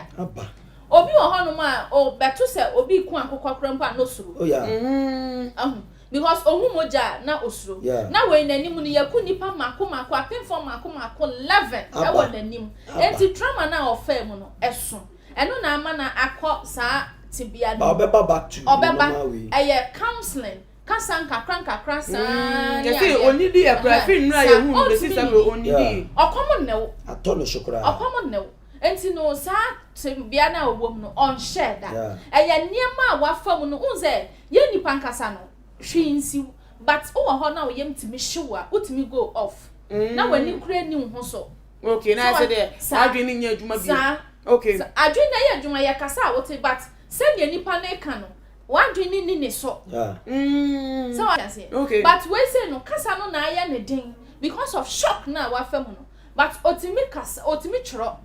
Obi wɔ hɔnom a ɔbɛto sɛ obi ko akokɔ koraa mpo a na osuro. Oh, mm-hmm. Ahu because ohu mogya a na osuro. Na wei n'anim no yɛku nipa mako mako apemfoɔ mako mako 11 ɛwɔ n'anim. Enti trauma no a ɔfaa mu no ɛso. Ɛno na ama no akɔ saa tebea no mu. Ɔbɛba back to Ɔbɛba. normal way. Ɛyɛ counseling, kasa nkakra nkakra saa ne Yɛse adeɛ. ɔnnidi ɛ koraa, Ɛhɛn, ɛfiri nnora saa, yɛhuu no bɛsi ɔntumi saa berɛ nnidi. ɔnnidii. Ɔkɔm nne wo. Atɔ ne so koraa. Ɔkɔm nne wo. Nti no saa tebea no a ɔwɔ mu no, ɔnhyɛɛ da. Yeah. Ɛyɛ nneɛma a wafa mu no, wohu sɛ yɛn nnipa ankasa no, hwee nsi wo, but wowɔ hɔ na wo yam tumi hye wo a, wotumi go off. Na w'ani koraa nni wo ho so. Okay, na ayɛ sɛ deɛ w'adwene no nyɛ adwuma bio. Saa. Okay. Adwene no yɛ adwuma, yɛkasa a wote, but sɛdeɛ nipa no reka no, w'adwene no nni ne so. Yeah. Mm. Sɛ wate aseɛ? Okay. But wei sei no, kasa no na ayɛ ne den because of shock no a wafa mu no. But otumi kasa, otumi twerɛ.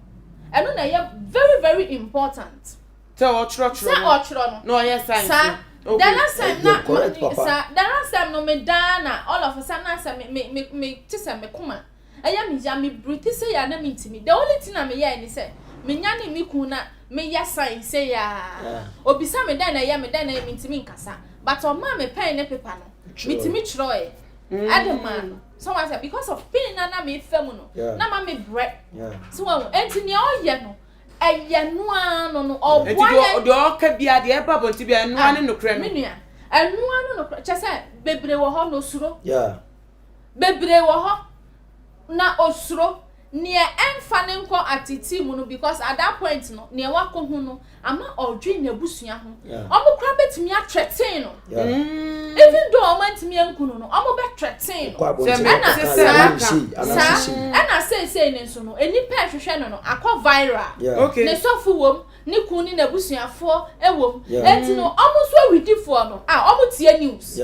Ɛno na ɛyɛ very very important. Sɛ ɔtwerɛtwerɛ no. Sɛ ɔtwerɛ no. Na ɔyɛ signs Saa. no. Okay. The last time na, correct, papa. saa, the last time no me daa na all of a sudden na sɛ me me me me te sɛ me koma. Ɛyɛ me ya, me breathe sei a na mentumi. The only thing a meyɛe ne sɛ, menyanee me kun na meyɛ sign sei a. Obisa me dɛn na ɛyɛ me, dɛn na ɛyɛ me, mentumi nkasa. But ɔmaa me pen ne paper no, metumi kyerɛwee ɛde maa no. So wate aseɛ? Because of pain no a na mefa mu no, na ma mebrɛ. So wahu? Enti nea ɔyɛ no, ɛyɛ no ara no no, ɔboa Enti yɛn. deɛ ɔka biara, deɛ ɛba abɔnten biara, ɛno ara ne nokorɛ no. Me nua, ɛno ara ne nokorɛ. Kyerɛ sɛ, bebree wɔ hɔ no, osuro. Bebree wɔ hɔ na osuro. Neɛ ɛnfa no nkɔ atetee mu no because at that point no neɛ wakɔhu no ama ɔdwen n'abusua ho. Ɔmo koraa bɛtumi atrɛten no. Even though ɔmo antumi anku no no, ɔmo bɛtrɛten no. Ɛna saa saa ɛna seesei no nso no, nnipa ɛhwehwɛ no no akɔ viral. Ne sɔfo wom, ne kun ne n'abusuafoɔ wom. Enti no ɔmo nso awudifoɔ no a ɔmo tie news.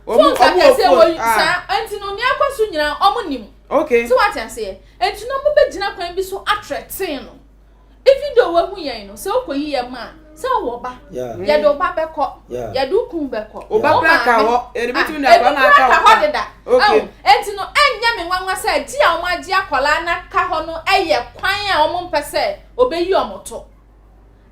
Phones akɛseɛ wɔ saa enti no nea ɛkɔ so nyinaa ɔmo nim. Okay. So wate aseɛ? Enti no ɔmo bɛgyina kwan bi so atrɛten no. Even though wahu yɛn no, sɛ wokɔyi yɛn ma a, sɛ wowɔ ba, yɛde wo ba bɛkɔ, yɛde wo kun bɛkɔ, Wo ba wo koraa ka maame, hɔ, yɛde ah, bɛtumi de ebi akwadaa no koraa aka ka hɔ hɔ ka. deda. Okay. Ɛho, enti no ɛnyɛ me nwanwa sɛ gye a wɔagye akwadaa no aka hɔ no yɛ kwan a wɔmpɛ sɛ obeyi wɔn to.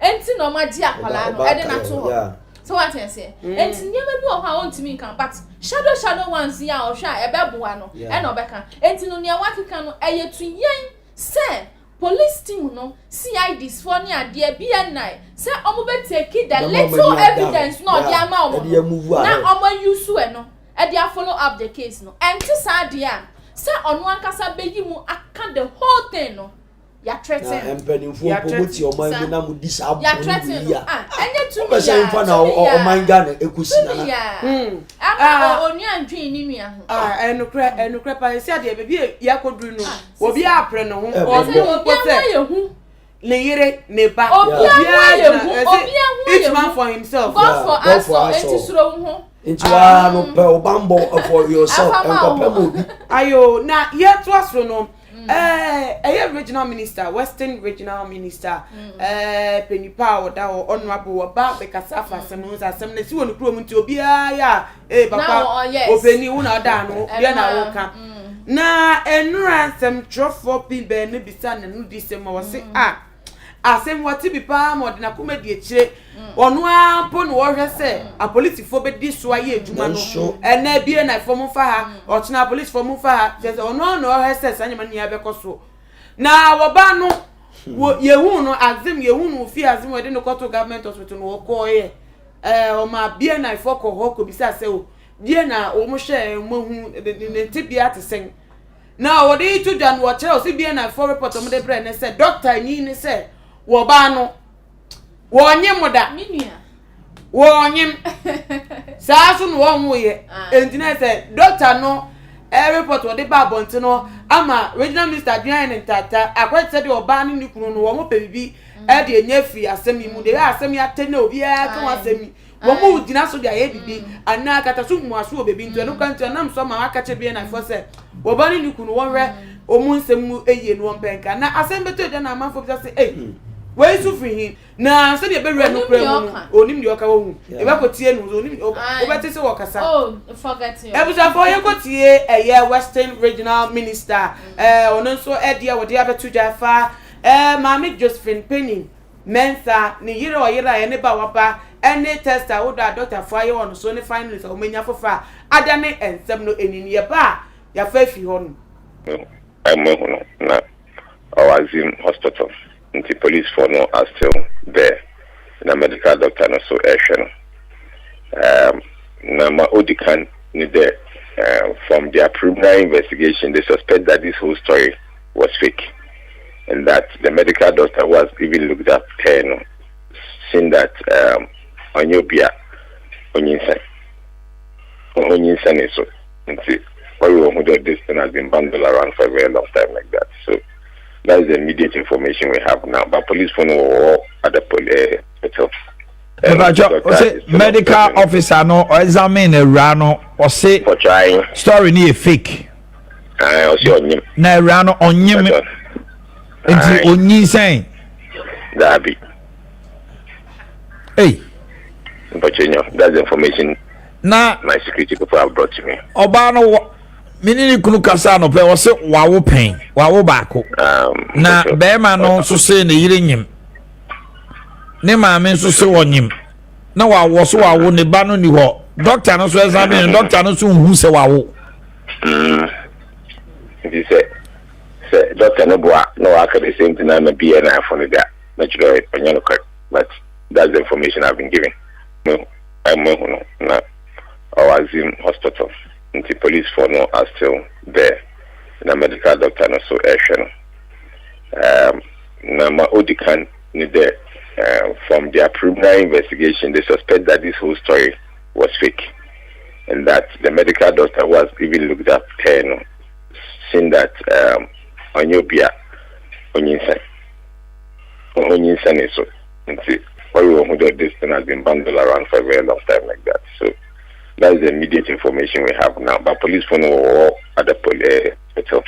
Enti na wɔagye akwadaa no ɛde no ato hɔ. So wate aseɛ? Enti nneɛma bi wɔ hɔ a ɔntumi nka but shadow shadow ones yi a ɔhwɛ a ɛbɛboa no ɛna ɔbɛka. Enti no nea wakeka no ɛyɛ to yɛn sɛ Police team no, CIDs foɔ ne adeɛ, BNI, sɛ ɔmo bɛ take the little evidence na ɔde ama ɔmo no na ɔmo a use ɛno ɛde a follow up the case no. Ɛnte saa deɛ a, sɛ ɔno ankasa bɛyi mu aka the whole thing no, ya threaten no. Na mpanimfoɔ mpo mo te ɔman mu na mo di saa bɔne wei a, Ah, ɛnyɛ tumi wopɛ sɛ yaa, mfa na tumi yaa, ɔman Ghana ɛkɔsi tumi nana. yaa. Ama onua ndwen ne nua ho. Ah, ɛnokorɛ, ɛnokorɛ paa. Ɛsi adeɛ, baabi a yɛakɔduru no, obi apere ne ho, Ɔno ɔno mpo obiara sɛ yɛ hu. ne yere, ne ba, Obiara obiara yɛ gyina, hu. ɛsɛ Obiara ho each yɛ man hu. for himself. God for Yeah, God us for all. us Enti all. suro wo ho. Nti waa no pɛ wo bambɔ for yourself, Afa ma nkɔpɛ wo ma ho. obi. Ayo, na yɛtoa so no, ɛɛ, ɛyɛ regional minister, Western regional minister, ɛɛ, panyin pa a ɔda hɔ, honourable, ɔba bɛkasa afa asɛm no ho sɛ asɛm no esi wɔ ne kurom nti obiara yɛ a, ee papa, Na wɔ- yes. ɔpanin wo na ɔda ano, deɛ na Ɛno a, woka. Na nnora nsɛmtwerɛfoɔ pii baanu bisa n'anodisɛm ma wɔse a, asɛm wɔte bi paa ma ɔde n'akoma di akyire. Ɔno ara mpo na wɔhwɛ sɛ apolisifoɔ bɛdi so ayɛ adwuma no. Ɛnɛ bie na fam mfa ha, ɔkyena apolisifoɔ mfa ha. Kyerɛ sɛ ɔno ara na ɔhwɛ sɛ saa nneɛma no nyinaa bɛkɔ so. Na wɔba no, wɔ yɛhuu no azem, yɛhuu no wɔ fie azem wɔde no kɔto government hospital no wɔkɔɔeɛ. Ɛɛ ɔma bie na foɔ kɔ hɔ kɔbisa sɛ o, deɛ na wɔn hwɛ wɔn ahu ne tebea te sɛn. Na wɔde to dwa no wɔkyerɛ ɔsi bia na fo report wɔn de brɛ ne sɛ dɔkta nyi ne sɛ wɔbaa no wɔnye mo da wɔnyem saa so na wɔn wo yɛ nti na sɛ dɔkta no ɛɛ report wɔde ba abɔnten no ama regional minister adwene ayɛ ne ntata akɔyɛ sɛ deɛ ɔbaa ne ne kunu no wɔn pɛ bibi ɛde enya firi asɛm yi mu deɛ asɛm yi atɛ na obiara ka ho asɛm yi. Wɔn gyina so de ayɛ biribi anaa kata so mmuaso wɔ baabi nti ɛno kora nti ɔnam so ama waka kyerɛ BNI foɔ sɛ wɔba ne ne kunu wɔnhwɛ wɔn nsɛm mu yie no wɔmpɛ nka na asɛm bɛtɔ agya na amanfoɔ bisa sɛ ei wei nso firi he na sɛdeɛ ɛbɛwura no kura mu no onim deɛ ɔka wɔhu yɛbɛkɔtie no onim wobɛte sɛ wɔkasa abusuafoɔ yɛkɔtie ɛyɛ Western Regional Minister ɛɛ ɔno nso ɛdeɛ wɔde abɛto dwa fa ɛɛ Maame Josephine Penny Mensah, ne yere a ɔyeraeɛ, ne ba a waba, ne test ahodoɔ a dɔktafoɔ ayɛ wɔ no so ne findings a wɔanya foforɔ a adane nsɛm no ani no, yɛba a, yɛafa afi hɔ nom. No moehu no na ɔwɔ Azim hospital ntsi police foɔ no are still there na medical doctor no so rehwɛ no um na ma odi kan nye dɛ um from their preliminary investigation they suspect that this whole story was fake and that the medical doctor who has even looked up her no seen that um ɔnnyɛ obi a onyinsɛn onyinsɛnee so nti ɔyɛ ohu dɛ this thing has been bundled around for a very long time like that so that is the immediate information we have now but police fo no wɔwɔ hɔ at the poli hospital. Mepakyɛ ɔse medical officer no examine awura no ɔse story no yɛ fake. Ɔse ɔnyem. Na awura no ɔnyem nti onyinsɛn. Daabi. Hey. Mepakyɛ nyo that's the information. Na my security people have brought to me. Ɔbaa no wɔ me ne ne kunu kasa anɔpɛ ɔse wawo pɛn wawo baako. Um, na bɛrima no nso se ne yere nyem. Ne maame nso se ɔnyem na wawɔ so wawo ne ba no ni hɔ dɔkta no nso ɛsan no dɔkta no nso nhu sɛ wawo. Mm. Nti sɛ sɛ dɔkta no boa na waka the same thing ama BNI fo no da na kyerɛ ɔnyɛ nokorɛ but that's the information I've been given. Moehu no na ɔwɔ Azim hospital nti police foɔ no are still there na medical doctor no so ɛrehwɛ no. Um, na ma odi kan ne dɛ um, from their preliminary investigation they suspect that this whole story was fake and that the medical doctor who has even looked up her no seen that um, ɔnyɛ obi a onyinsɛn onyinsɛnee so nti ɔyɛ ohu dɛ this thing has been bundled around for a very long time like that so that's the immediate information we have now but police fo no wɔwɔ hɔ at the police hospital.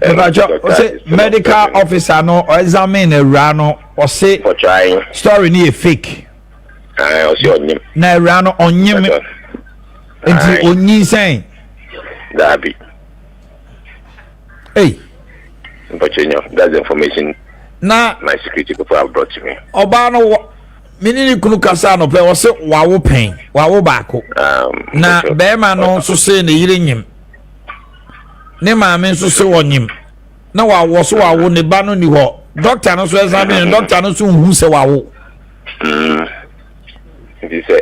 Mepakyɛ ɔse medical officer no examine awura no ɔse story no yɛ fake. Ɔse ɔnyem. Na awura no ɔnyem nti onyinsɛn. Daabi. Hey. Mpakyɛ nyo that's the information. Na my security people have brought to me. Ɔbaa no wɔ me ne ne kunu kasa anɔpɛ ɔse wawo pɛn wawo baako. Um, na bɛrima no nso se ne yere nyem. Ne maame nso se ɔnyem na wawɔ so wawo ne ba no ni hɔ dɔkta no nso ɛsan no dɔkta no nso nhu sɛ wawo. Mm. Nti sɛ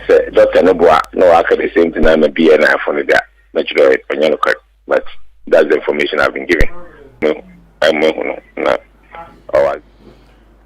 sɛ dɔkta no boa na waka the same thing ama BNI fo no da na kyerɛ ɔnyɛ no correct but that's the information I've been given. No, I'm no na ɔwa.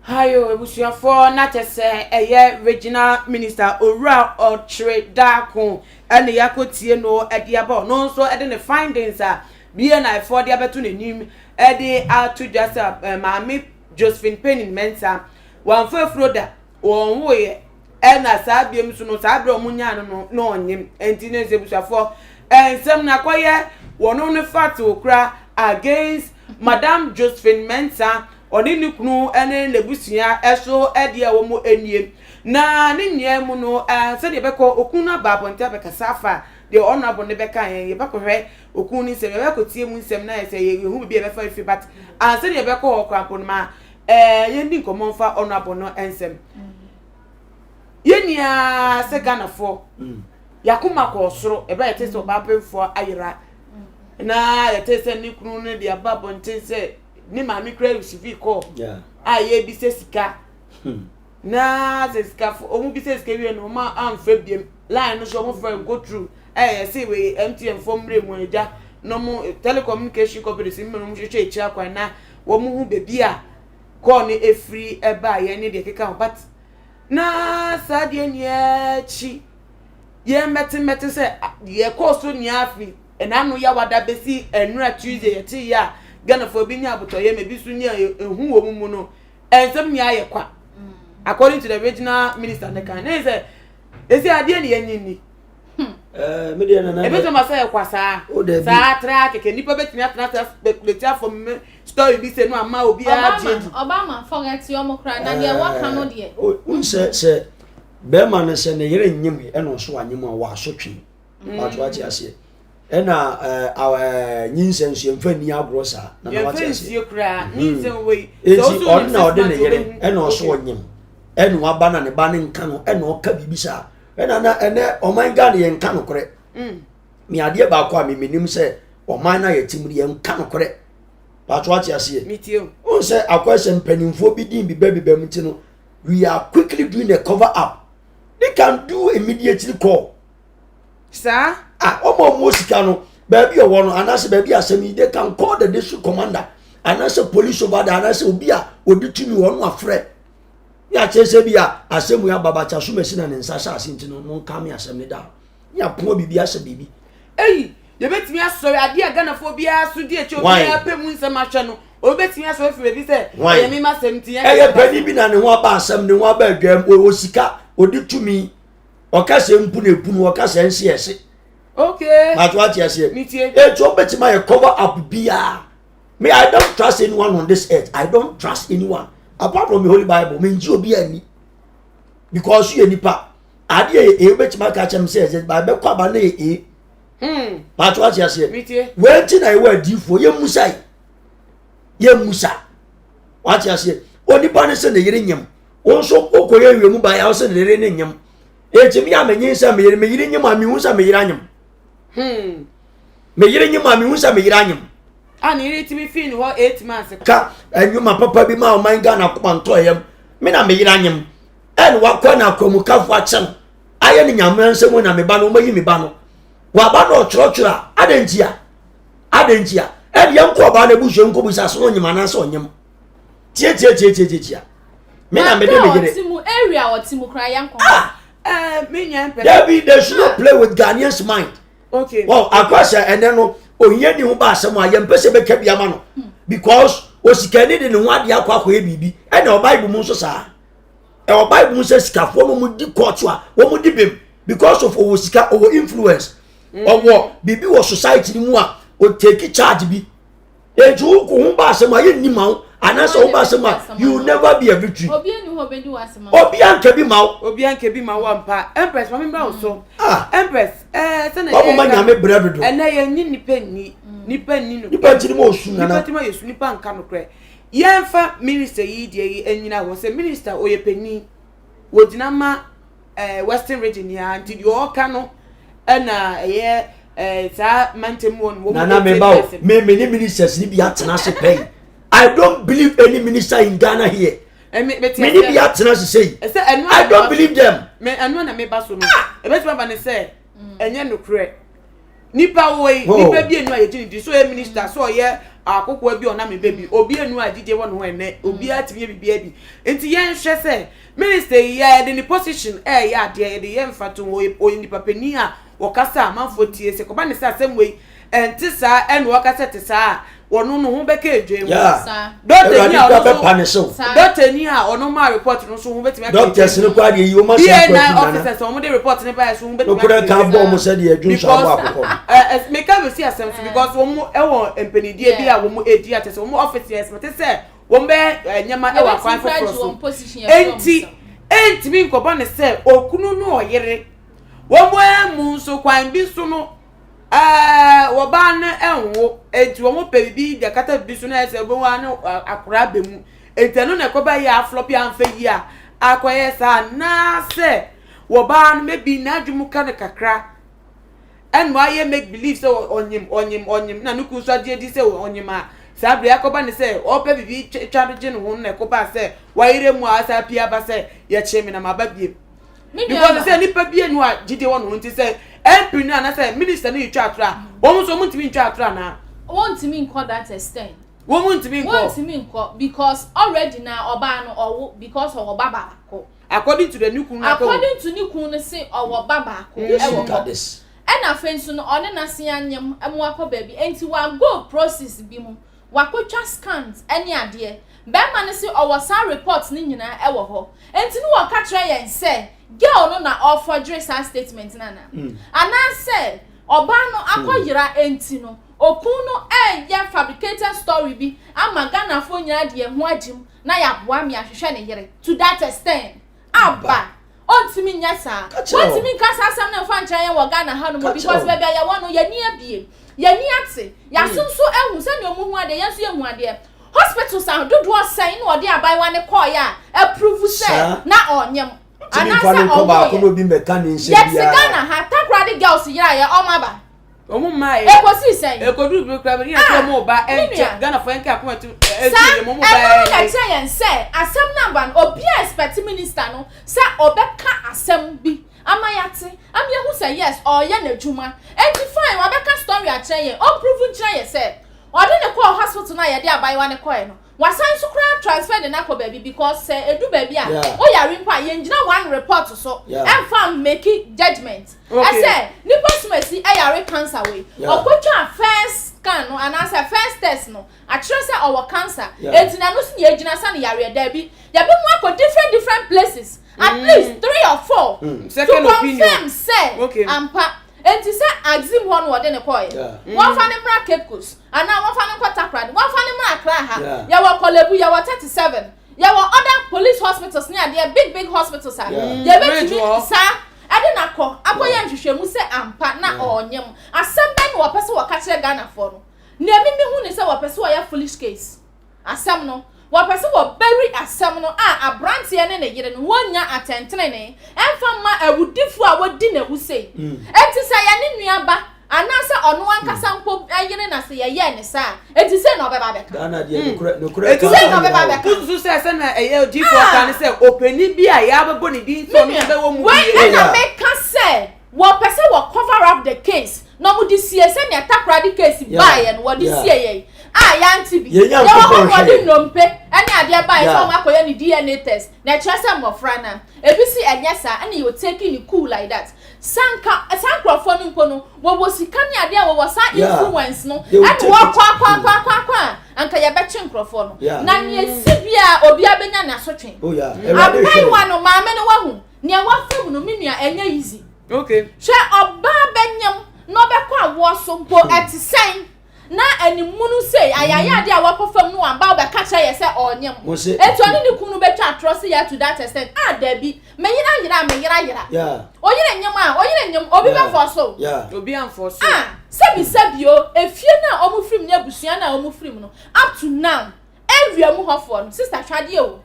Hayo abusuafoɔ na kyɛ sɛ ɛyɛ regional minister owura ɔkyere daako ɛna yɛakɔtie no ɛde aba ɔno nso ɛde ne findings a BNI foɔ de abɛto n'anim ɛde ato dwa sɛ maame Josephine Penning Mensah wɔamfa afuro da wɔn woeɛ ɛna saa biom nso no saa berɛ a wɔn nyaa no no na ɔnyem nti ne sɛ abusuafoɔ nsɛm no akɔyɛ wɔn no fact okura against Madam Josephine Mensah ɔne ne kunu ne n'abusua so deɛ a wɔn nie. Na ne nyinaa mu no, sɛdeɛ ɛbɛkɔ, okunu no aba abɔnten abɛkasa afa deɛ honourable no bɛka yɛn, yɛbɛkɔhwɛ okunu no nsɛm, yɛbɛkɔtie mu nsɛm na yɛ sɛ yɛhu biribi a yɛbɛfa afiri but ansa na yɛbɛkɔ hɔ koraa mpo no ma yɛndi nkɔmmɔ mfa honourable no nsɛm. Yɛn nyinaa sɛ Ghanafoɔ, mm. yɛakoma kɔɔ soro ɛberɛ a yɛte sɛ ɔbaapemfoɔ ayera na yɛte sɛ ne kunu no de aba abɔnten sɛ ne maame kura receive call a yɛbisa sika hmm. na sɛ sikafo wɔn bisa sika wie no wɔn amfrɛ biem line no so wɔn frɛ go through ɛyɛ yɛsi wei mtn fo mmerɛ mu agya na wɔn telecommunication companies mmerɛ mu hwehwɛ akyire akwan na wɔn ho beebi a call no efiri ɛbaa yɛn ne deɛ keka ho but na saa deɛ nyinaa akyi yɛn mmɛte mmɛte sɛ deɛ ɛkɔɔ so nyinaa firi Ɛna ano Yawada bɛsi ɛnora Tuesday yɛte yɛ a Ghanafoɔ bi nya abotɔyam ebi nso nya ehu wɔ mu mu no nsɛm nyinaa yɛ kwa according to the regional minister ne kan ne sɛ esi adeɛ ne yɛnyi ni ebi sɛ ma sɛ yɛ kwa saa oh, saa tra kɛkɛ nipa bɛtumi atena sɛ speculate afɔ story bi sɛ no ama obiara gye di. Obama forget ɔmo kora na deɛ wɔka no deɛ. n sɛ sɛ bɛrima no sɛ ne yere nyem ɛna ɔso anyem a wɔ asotwe. Wato ate aseɛ. Ɛna ɛɛ nyinsɛn nso yɛmfa nni agorɔ saa. Na na wate aseɛ. Mhm. Eti ɔno na ɔde ne yere ɛna ɔso ɔnyem ɛna waba na ne ba ne nka no ɛna ɔka biribi saa. Ɛna na ɛnɛ ɔman Ghana yɛn nka nokorɛ. Mm. Me adeɛ baako a memenim sɛ ɔman na yɛte mu yɛn nka nokorɛ. Wato ate aseɛ. Wohu sɛ akɔyɛ sɛ mpanimfoɔ bi din bibɛ bibɛ mu ti no we are quickly doing a cover up. They can do immediately call. Saa. Ah, wɔn a wɔwɔ sika no, baabi a wɔwɔ no, anaasɛ baabi a asɛm yi, they can call the district commander, anaasɛ police over there, anaasɛ obi a ɔdi tumi wɔn no afrɛ. Ne akyerɛ sɛ bi a asɛm yi aba bakya so masi na ne nsa hyɛ ase nti no, mo nka me asɛm ne da. Ne apoa biribi ahyɛ biribi. Eyi, yɛbɛtumi asɔre adeɛ a Ghanafoɔ biara so di akyi obiara pɛ mu nsɛm ahwɛ no, obi bɛtumi asɔre firi baabi sɛ ɛyɛ me ma asɛm nti yɛn. Ɛyɛ panin bi na ne ho aba asɛm, ne ho aba adwam, ɔwɔ sika, ɔdi tumi. ɔka sɛ mpu na epu no ɔka sɛ nsi ɛse. okay mato ate aseɛ etu ɔbɛtumi ayɛ cover up biara me i don't trust anyone on this earth i don't trust anyone apart from the holy bible me ngye obi ani because yɛ nipa adeɛ yɛ ee obɛtumi aka kyɛm sɛ ɛsɛ ba ɛbɛkɔ aba na yɛ ee hmm. mato ate aseɛ wɛn ti na ɛwɔ adiifoɔ yɛ musa yi yɛ musa wate aseɛ onipa ne sɛ ne yere nyam. wo nso wokɔyɛ wie mu baeɛ a wo sɛ ne yere ne nyem enti me a menye sɛ meyere me yere nyem a mehu sɛ me yere anyem hmm. me yere nyem a mehu sɛ me yere anyem a ne yere tumi fii ne hɔ eight months ka ɛnwuma papa bi ma ɔman Ghana koma ntɔ yam me na me yere anyem ɛne wakɔ na akwamukafo akyɛ no ayɛ ne nyame nsɛm na me ba no ɔmayi me ba no waba na ɔtwerɛtwerɛ a adɛn ntia adɛn ntia Ɛde yɛn kɔ ɔbaa n'abusua nkɔ bisa so ɔnyim anaasɛ ɔnyim. Tiatiatiatiatia. Me na mede me yere. Ɔte mu area ɔte mu koraa yɛn kɔ. Ah. Eh, me nua mpɛ. Dabi they should not play with Ghanaians mind. Okay. Well, akɔ sɛ ɛnɛ no ohia ni ho ba asɛm a yɛn mpɛ sɛ bɛka bi ama no because osikani de ne ho adeɛ akɔ akɔyɛ biribi ɛna ɔbaa ibu mu nso saa. Ɛwɔ Bible mu sɛ sikafoɔ no wɔn di court a wɔn di bem because of ɔwɔ sika ɔwɔ influence mm. ɔwɔ biribi wɔ society no mu a ɔtake charge bi eti wo ko ho ba asɛm a yɛ nni ma wo anaasɛ wo ba asɛm a you will never be a victory obi anka bi ma wo obi anka bi ma wo ampa empress maame mbra wo so ah. empress ɛɛ eh, sɛ na yɛ ma nyame brɛ dodo ɛnɛ yɛ nyi nipa nni nipa nni no nipa ntiri ma osu nana nipa ntiri ma yɛ su nipa nka no korɛ Yɛnfa minister yi deɛ yi nnyina hɔ sɛ minister ɔyɛ panin wɔgyina ma eh, western region yi ara nti deɛ ɔka no ɛna ɛyɛ eh, saa mantam hɔ no wɔn nana me ba o me me ne ministers ni bi atena ase pɛn i don't believe any minister in ghana here eh, me ne bi atena ase sɛyi i don't believe them me ɛno na me ba so no ebetumi aba ne sɛ ɛnyɛ nokorɛ Nipa wɔ yi, nipa bi enu a yɛgye ne di, so ɔyɛ minister, so ɔyɛ akokoa bi ɔnam ebe bi, obi enu a gyigye wɔ ne ho ɛnɛ, obiara tumi yɛ biribiara bi. Nti yɛnhwɛ sɛ minister yi yɛ yɛde ne position ɛɛyɛ adeɛ, yɛde yɛ mfatoho, ɔyɛ nipa panin a ɔkasa a amanfoɔ tie, sɛ kɔba ne sɛ asɛm wei ɛnte saa ɛna ɔka sɛ te saa a, wɔno no ho bɛka edwan mu. Dɔkta ni a ɔno so dɔkta ni a ɔno maa report no so ho bɛtumi aka doctors no kɔ adeɛ yi wɔn asɛm kɔ akyi nana officers wɔn de report no baayɛ so ho bɛtumi aka nokorɛ ka bɔ wɔn sɛ deɛ adwuma nso abɔ akokɔ no ɛɛ meka bɛsi asɛm so because wɔn ɛwɔ mpanidie bi a wɔn edi akyɛ sɛ wɔn office yɛ expect sɛ wɔn bɛ nneɛma ɛwɔ akwan foforɔ so enti ɛntumi nkɔbɔ ne sɛ okunu no ɔyere wɔn ɛmu nso kwan bi so no. Ɛɛ, ɔbaa no nwo, enti wɔn pɛ biribi de akata biribi so na ayɛ sɛ wobɛhu ara ne akwadaa bɛ mu. Enti ɛno na ɛkɔba yɛ aflɔpe amfa yie a akɔyɛ saa anaasɛ wɔbaa no maybe n'adwene mu ka no kakra ɛna wayɛ make believe sɛ ɔnyem ɔnyem ɔnyem na ne kunu nso agye adi sɛ ɔnyem a saa bere akɔba ne sɛ ɔpɛ biribi twa gye ne ho no na ɛkɔba sɛ wayerɛ mu a asa pie aba sɛ yɛkyee me na maba biem. because sɛ nipa bi enu a gyidie wɔ ne ho nti sɛ mp no anasɛ minister no retwa atoro a wɔn nso wɔn ntumi ntwa atoro anaa. Wɔn ntumi nkɔ that extent. Wɔn ntumi nkɔ. Wɔn ntumi nkɔ because already na ɔbaa no ɔwo because ɔwɔ ba baako. According to the ne kunu na According to ne kunu no se ɔwɔ ba baako ɛwɔ hɔ. Ɛna afei nso no ɔne n'ase anyem ɛmo akɔ baabi nti wa go process bi mu. Wakotwa scans ne adeɛ. Bɛɛma no se ɔwɔ saa report no nyinaa ɛwɔ hɔ. Enti no wɔka kyerɛ yɛn sɛ girl no na ɔfɔgyere saa statement no anaa? Anaa sɛ ɔbaa no akɔ yera enti no okun no ɛɛyɛ fabricated story bi ama Ghanafoɔ nyinaa de yɛn ho agyim na yɛaboa me ahwehwɛ ne yere to that extent? Aba! Ɔntumi nyɛ saa. Wɔntumi nka saa asɛm no mfa nkyerɛ yɛn wɔ Ghana hanom because baabi a yɛwɔ no yɛn ani abue, yɛn ani ate, yɛn aso nso ahu sɛnea wɔn hu adeɛ, yɛn nso yɛhu adeɛ. Hospitals ahododoɔ sɛn na wɔde abaayewa no kɔeɛ a approve sɛ na ɔnyem anaasɛ ɔnwoeɛ? Yɛte Ghana ha, Takoradi girls yeraeɛ, wɔn aba. Wɔn mmaa yɛ. Ekosii sɛn? Ekoduru bere koraa bi, yɛn sɛ wɔn ba ɛnkyɛ Ghana fo ɛnka akoma tu ɛtu Saa yɛ wɔn ba ɛno no na ɛnkyɛ. ɛkyerɛ yɛn sɛ asɛm no aba no obiara expect minister no sɛ ɔbɛka asɛm bi ama yɛate ama yɛahu sɛ yes ɔreyɛ n'adwuma enti fine wabɛka story akyerɛ yɛn ɔmprove nkyerɛ yɛn sɛ ɔde no kɔɔ hospital no a yɛde abayewa no kɔɛ no Wasan nso koraa transfer de no akɔ baabi because sɛ edu baabi a wo yare mpo a yɛngyina one report so ɛmfa mmeki judgement ɛsɛ nipa sumasi ɛyare cancer wei ɔkotwaa first scan no anaasɛ first test no akyerɛ sɛ ɔwɔ cancer enti na ɛno so na yɛgyina sa no yareɛ daabi yɛbɛmu akɔ different different places at least 3 or 4 to confirm sɛ ampa Enti sɛ Axim hɔ na wɔde no kɔeɛ, wɔmfa no mmra Cape Coast, anaa wɔmfa no nkɔ Takoradi, wɔmfa no mmra Accra ha. Yɛwɔ Korle Bu, yɛwɔ 37, yɛwɔ other police hospitals ne adeɛ, big big hospitals a yɛbɛtumi saa ɛde no akɔ akɔyɛ nhwehwɛmu sɛ ampa na ɔnyem. Asɛm bɛn na wɔpɛ sɛ wɔka kyerɛ Ghanafoɔ no? Nea me mehu ne sɛ wɔpɛ sɛ wɔyɛ foolish case. Asɛm no, wɔpɛ sɛ wɔ bury asɛm no a abranteɛ ne ne yere no wɔnnya atɛntenenee ɛmfa mma awudifoɔ a wɔdi n'awu sei. Enti sɛ yɛ ne nua ba anaasɛ ɔno ankasa mpo yere na sɛ yɛyɛɛ ne saa a, enti sei na ɔbɛba abɛka? Ghana deɛ nokorɛ nokorɛ Sei ka na ɔbɛba abɛka? Wosusu sɛ sɛ na ɛyɛ odiyifoɔ ka ne sɛ ɔpanin bi a yɛabɛbɔ ne din sɛ ɔno nso bɛwɔ mu Wei bie. ɛna meka sɛ wɔpɛ sɛ wɔ cover up the case. Na wɔde sie sɛnea Takoradi case baeɛ no wɔde sie yɛn a yɛante bi. Yɛwɔ hɔ na wɔde nnompe ne adeɛ baeɛ sɛ wɔn akɔyɛ ne DNA test na ɛkyerɛ sɛ mmɔfra no a ebi si ɛnyɛ saa ɛna yɛ taking it cool like that. Sanka saa nkurɔfoɔ no mpo no wɔwɔ sika ne adeɛ a wɔwɔ saa influence no ɛna wɔkɔ akɔ akɔ akɔ akɔ a anka yɛbɛkye nkurɔfoɔ no. Na nea esi biara obiara bɛnya n'asotwe. Abaayewa no maame no wahu nea wafa mu no me nua ɛnyɛ easy. Okay. Hwɛ ɔbaa bɛnyam na ɔbɛkɔ awoɔ so mpo hmm. ɛte sɛn na animunu sei ayayade a wakɔ fam no aba ɔbɛka kyerɛ yɛ sɛ ɔnyam etu ɔne ne kunu bɛtwa atorɔ sɛ yɛ to that extent a ah, dabi meyera yera meyera yera oyere nyam a oyere nyam obi bɛfɔ so obi amfɔ so ah sɛbi sɛbi o efie no a wɔn firim ne abusua no a wɔn firim no up to now area mu hɔfoɔ no sister hwɛ adeɛ o.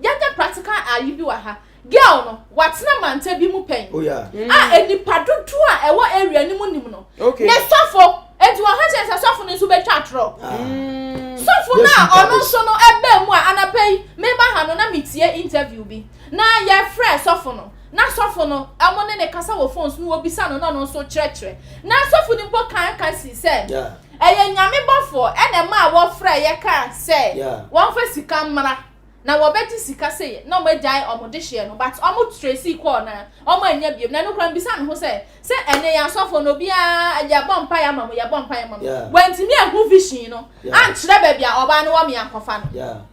Yɛnyɛ practical ayi bi wɔ ha. Girl no, watena mantam bi mu pɛn. Oh, yeah. Mm. A nnipa dodoɔ a ɛwɔ area no mu nim no. Okay. Ne sɔfo, enti wɔn ha kyerɛ sɛ sɔfo no nso bɛtwa atorɔ. Ah. Mm. Sɔfo no a ɔno nso no ɛbɛn mu a anapa yi meba ha no na metie interview bi na yɛfrɛ sɔfo no na sɔfo no ɛmo ne ne kasa wɔ phone so na wɔbisa no na ɔno nso kyerɛkyerɛ na sɔfo no mpo kan ka si sɛ yeah. Ɛyɛ Nyame bɔfoɔ ɛna ɛmaa wɔfrɛɛ yɛ kaa sɛ wɔnfa sika mmra na wɔbɛgye sika sei na wɔn agyae wɔn dehyeɛ no but wɔn tracee kɔɔ na wɔn annya biom na ɛno koraa mebisa me ho sɛ sɛ ɛnɛ yɛn asɔfoɔ no obiara yɛbɔ mpaeɛ ama mo yɛbɔ mpaeɛ ama mo wɔantumi anhu vision no ankyerɛ baabi a ɔbaa no wɔ me ankɔfa no.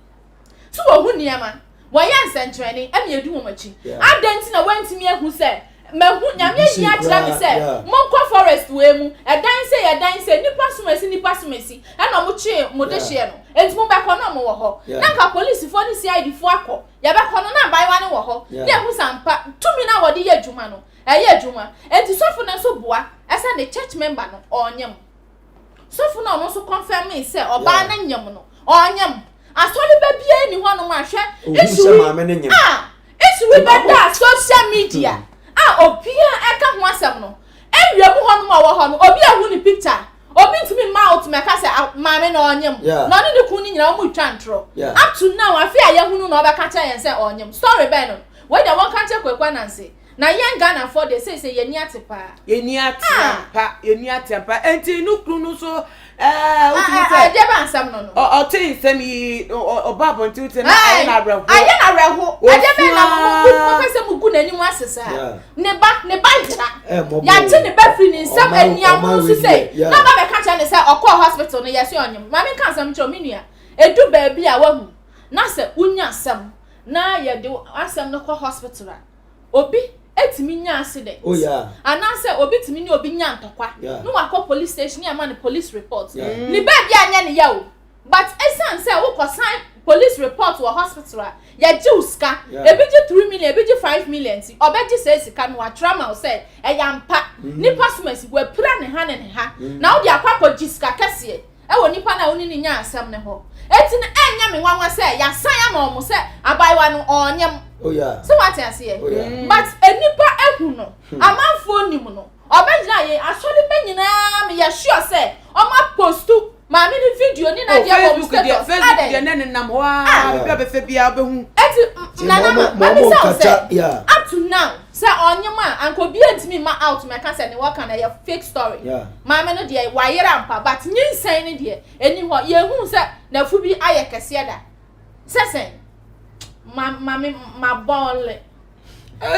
So wɔhu nneɛma? Wɔyɛ nsɛnkyerɛnne ma yɛdi wɔn akyi. Adɛn nti na wɔantumi ahu sɛ mahu Nyame ayi akyerɛ me sɛ monkɔ forest wei mu, ɛdan sei, ɛdan sei, nnipa som asi, nnipa som asi, ɛna wɔn kyee mo dehyeɛ no, enti mobɛkɔ na wɔn wɔ hɔ. Na nka polisifoɔ ne CID foɔ akɔ, yɛbɛkɔ no na abaayewa no wɔ hɔ, na yɛhu sɛ ampa tumi no a wɔde yɛ adwuma no, ɛyɛ adwuma. Enti sɔfo no nso boa sɛ ne church member no ɔnyem. Sɔfo no a ɔno nso kɔnfɛmee sɛ ɔbaa no nyem no, ɔnyem. Asɔre ba biara nni hɔnom a hwɛ issue yi a issue yi bɛda social media hmm. a obiara ɛka ho asɛm no. Ewia mu hɔnom a ɔwɔ hɔ no, obi ahu ne picture. Obi ntumi mma out mɛka sɛ maame na ɔnyem. Na ɔne ne kun no nyinaa wɔn retwa ntorɔ. Up to now, afe a yɛhunu na ɔbɛka kyerɛ yɛn sɛ ɔnyem. Story bɛn no? Wei deɛ wɔnka nkyerɛ Kwaku Ananse. Na yɛn Ghanafoɔ deɛ seisei yɛn ani ate paa. Yɛn ani ate ampa, yɛn ani ate ampa. Enti no kunu no nso ɛɛ wotumi sɛ. Ɛdeɛ ba nsɛm no no. Ɔte nsɛm yi ɔba abɔnten wote na ayɛ no awerɛho. Ayɛ no awerɛho. Ɛdeɛ bɛn na mo mo pɛ sɛ mo gu n'anim ase saa. Ne ba ne ba yera. Yɛagye ne ba firi ne nsam aniamono so sei. Na ɔba bɛka kyerɛ ne sɛ ɔkɔɔ hospital no yɛse ɔnyem. Maame nka asɛm nkyerɛ wo me nua. Edu baabi a wahu na sɛ wonya asɛm na yɛde asɛm no kɔ hospital a. Obi tumi nya accident oh, yeah. anaasɛ obi tumi ne obi nya ntɔkwa yeah. na wakɔ police station ne ama no police report yeah. ne baabi anyɛ ne yɛ o but esan sɛ wokɔ sign police report wɔ hospital a yɛgye wo sika yeah. ebi gye three million ebi gye five million ti ɔbɛgye sɛ sika no watwerɛ ama wo sɛ ɛyɛ ampa mm. nipa somasi wapira ne ha ne ne ha mm. na wode akɔ akɔgye sika kɛseɛ wɔ nipa no a wo ne no nyaa asɛm no hɔ. Enti no ɛnyɛ me nwanwa sɛ yɛasan ama wɔn sɛ abaayewa no ɔnyem. Oh, yeah. So wate aseɛ? Oh, yeah. But nnipa ahu no, hmm. amanfoɔ nim no, ɔbɛgyina yɛn asɔre bɛ nyinaa meyɛ sure sɛ ɔma postu maame no video ne nadeɛ wɔ mo status. Facebook deɛ ne nenam hɔ a ah. baabi a bɛfɛ biara wobɛhu. Eti nana ma mami sɛ wo sɛ up to now Sɛ ɔnyem a anka obiaa ntumi mma out mɛka sɛ ne wɔka no ɛyɛ fake story. Maame no deɛ wayere ampa but nyinsɛn no deɛ ɛni hɔ yɛnhuu sɛ nafu bi ayɛ kɛseɛ da sɛ sɛn ma ma me ma bɔɔle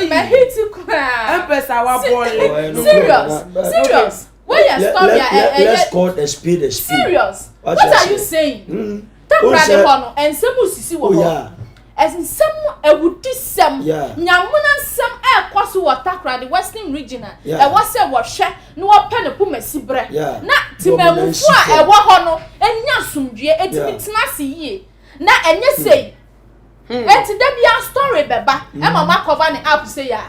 ma hiti koraa Empress a wabɔɔle serious serious Woyɛ story a ɛyɛ let's call a spade a spade. Serious what are you saying? Mm. Takoradi hɔ no nsɛm resisi wɔ hɔ. Nsɛm awudisɛm, nyamena nsɛm ɛrekɔ so wɔ Takoradi Western Region a ɛwɔ sɛ wɔhwɛ na wɔpɛ no pomasi berɛ na temamufo a ɛwɔ hɔ no nya asomdwoeɛ ɛtumi tena ase yie na ɛnyɛ sei. Enti da biara story bɛba ɛma mo akɔva ne app sei a.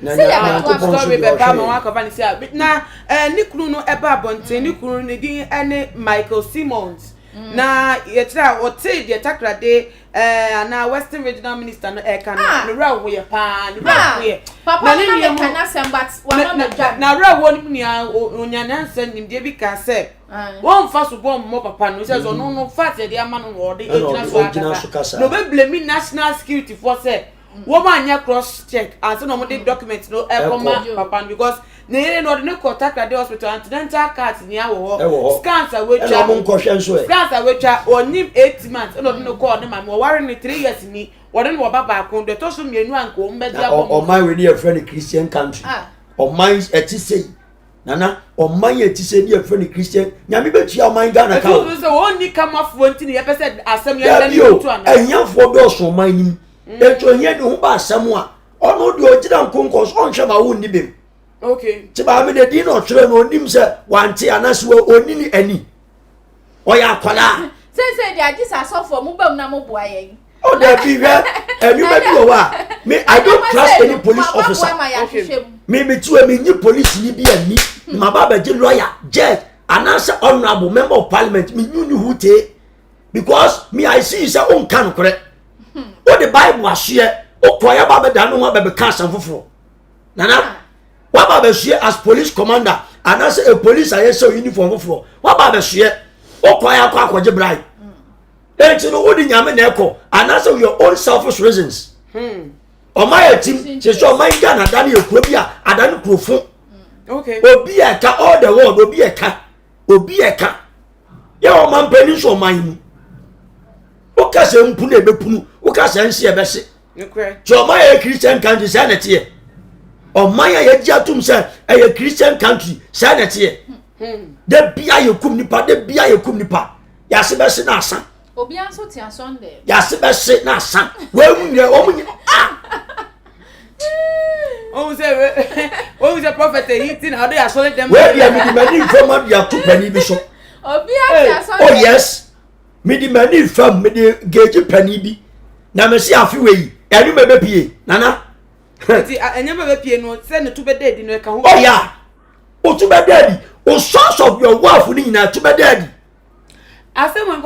Na Sɛ yɛbɛto Nyankopɔn nso story deɛ bɛba ɔhwɛ ma yɛn. wakɔfa ne sɛ a na eh, ne kunu no ɛba abɔnten ne kunu no ne din ne Michael Simmons na yɛkyerɛ a ɔtee deɛ Takoradi eh, anaa Western Regional Minister no ɛka no Ah. ne werɛ hoyɛ paa ne werɛ Ah, hoyɛ papa na no ne na nua meka mu n'asɛm but na wama na madwa na awerɛhoɔ no mu nua onya nyansa nimdeɛ bi kaa sɛ wɔmfa so bɔ mmɔ papa no sɛ sɛ ɔno no fact yɛde ama no na ɔde Ɛna gyina ɔde so ɔgyina so akasa kasa. na ɔbɛblame national security foɔ sɛ wɔn anyɛ cross check ansa na wɔde document no ɛkɔma Ɛkɔ. papa no because Ne yere no ɔde no kɔ Takoradi hospital antenatal cards nyinaa wɔ hɔ. Scans a wɔatwa. Ɛna ɔmo nkɔhwɛ nso ɛ. Scans a wɔatwa ɔnim 8 months ɛna ɔde no kɔɔ ne maame wɔware no 3 years ni wɔde no wɔ ba baako deɛ ɛtɔ so mmienu a nka wɔn bɛgye abɔ mu. Ɔman wei ni yɛfrɛ no Christian country. Ah. Ɔman ɛte sei nana ɔman yɛ ti sɛ ni yɛfrɛ no Christian nyame bɛtua ɔman Ghana ka o. Ɛtu sɛ wɔn ni kamafoɔ nti na yɛpɛ sɛ asɛm yɛn dani tutu ana. Ɛhiafoɔ dɔɔso ɔman nim. Etu ohia ni ho ba asɛm a ɔno deɛ ɔgyina nkonkɔn so ɔnhwɛ ma wo nni bem. Okay. Ti maame de din na ɔtwerɛ no onim sɛ wante anaasɛ ɔni ne ani. Ɔyɛ akwadaa. Sese de agye sɛ asɔfoɔ mo bam na mo boa yɛn. Oh, dabi hwɛ ɛnwuma bi wɔ hɔ a me I don't trust any police officer. Me me tiwa me nyi police ni bi ani. Ma ba abɛgye lawyer judge anaasɛ honourable member of parliament me nyi ni hu tee. Because me I see sɛ o nka nokorɛ. O de bible aseɛ o kɔ yɛ ba abɛda no ho abɛbɛka asɛm foforɔ. Nana waba abɛsoɛ as police commander anaasɛ a police a yɛsɛ uniform foforɔ waba abɛsoɛ o kɔ yɛ akɔ akɔgye bribe. Enti no wode nyame na ɛkɔ anaasɛ your own selfish reasons. Hmm. Ɔma yɛ tim sɛ sɛ ɔman Ghana da no yɛ kuro bi a ada no kurofo. Obi a ɛka all the world obi a ɛka obi a ɛka yɛ ɔman panin nso ɔman mu. Woka sɛ mpu na ɛbɛpunu woka sɛ nse ɛbɛse. Nti ɔman yɛ Christian country sɛ na ɛteɛ. Ɔman a yɛgye atom sɛ ɛyɛ Christian country sɛ na ɛteɛ. Hmm. Da bia yɛkum nipa da bia yɛkum nipa. Yɛase bɛse na asa. Obiara nso te asɔn dɛ. Yɛase bɛse na asa. Wɔn mu nyɛ wɔn nyɛ ah. Ohun sɛ ohun sɛ prɔfɛt eyi ti na ɔde asɔre dɛm. Wei deɛ mede m'ani nfam ade ato panin bi so. Obiara te asɔn dɛm. Oh yes, mede m'ani nfam mede geegye panin bi na mesi afe wei yi ɛno mɛ bɛpie nana. Nti ɛnyɛ mɛ bɛpie no sɛ ne to bɛda adi no ɛka ho. Oh yeah, o to bɛda adi o source of your wealth ni nyinaa to bɛda adi.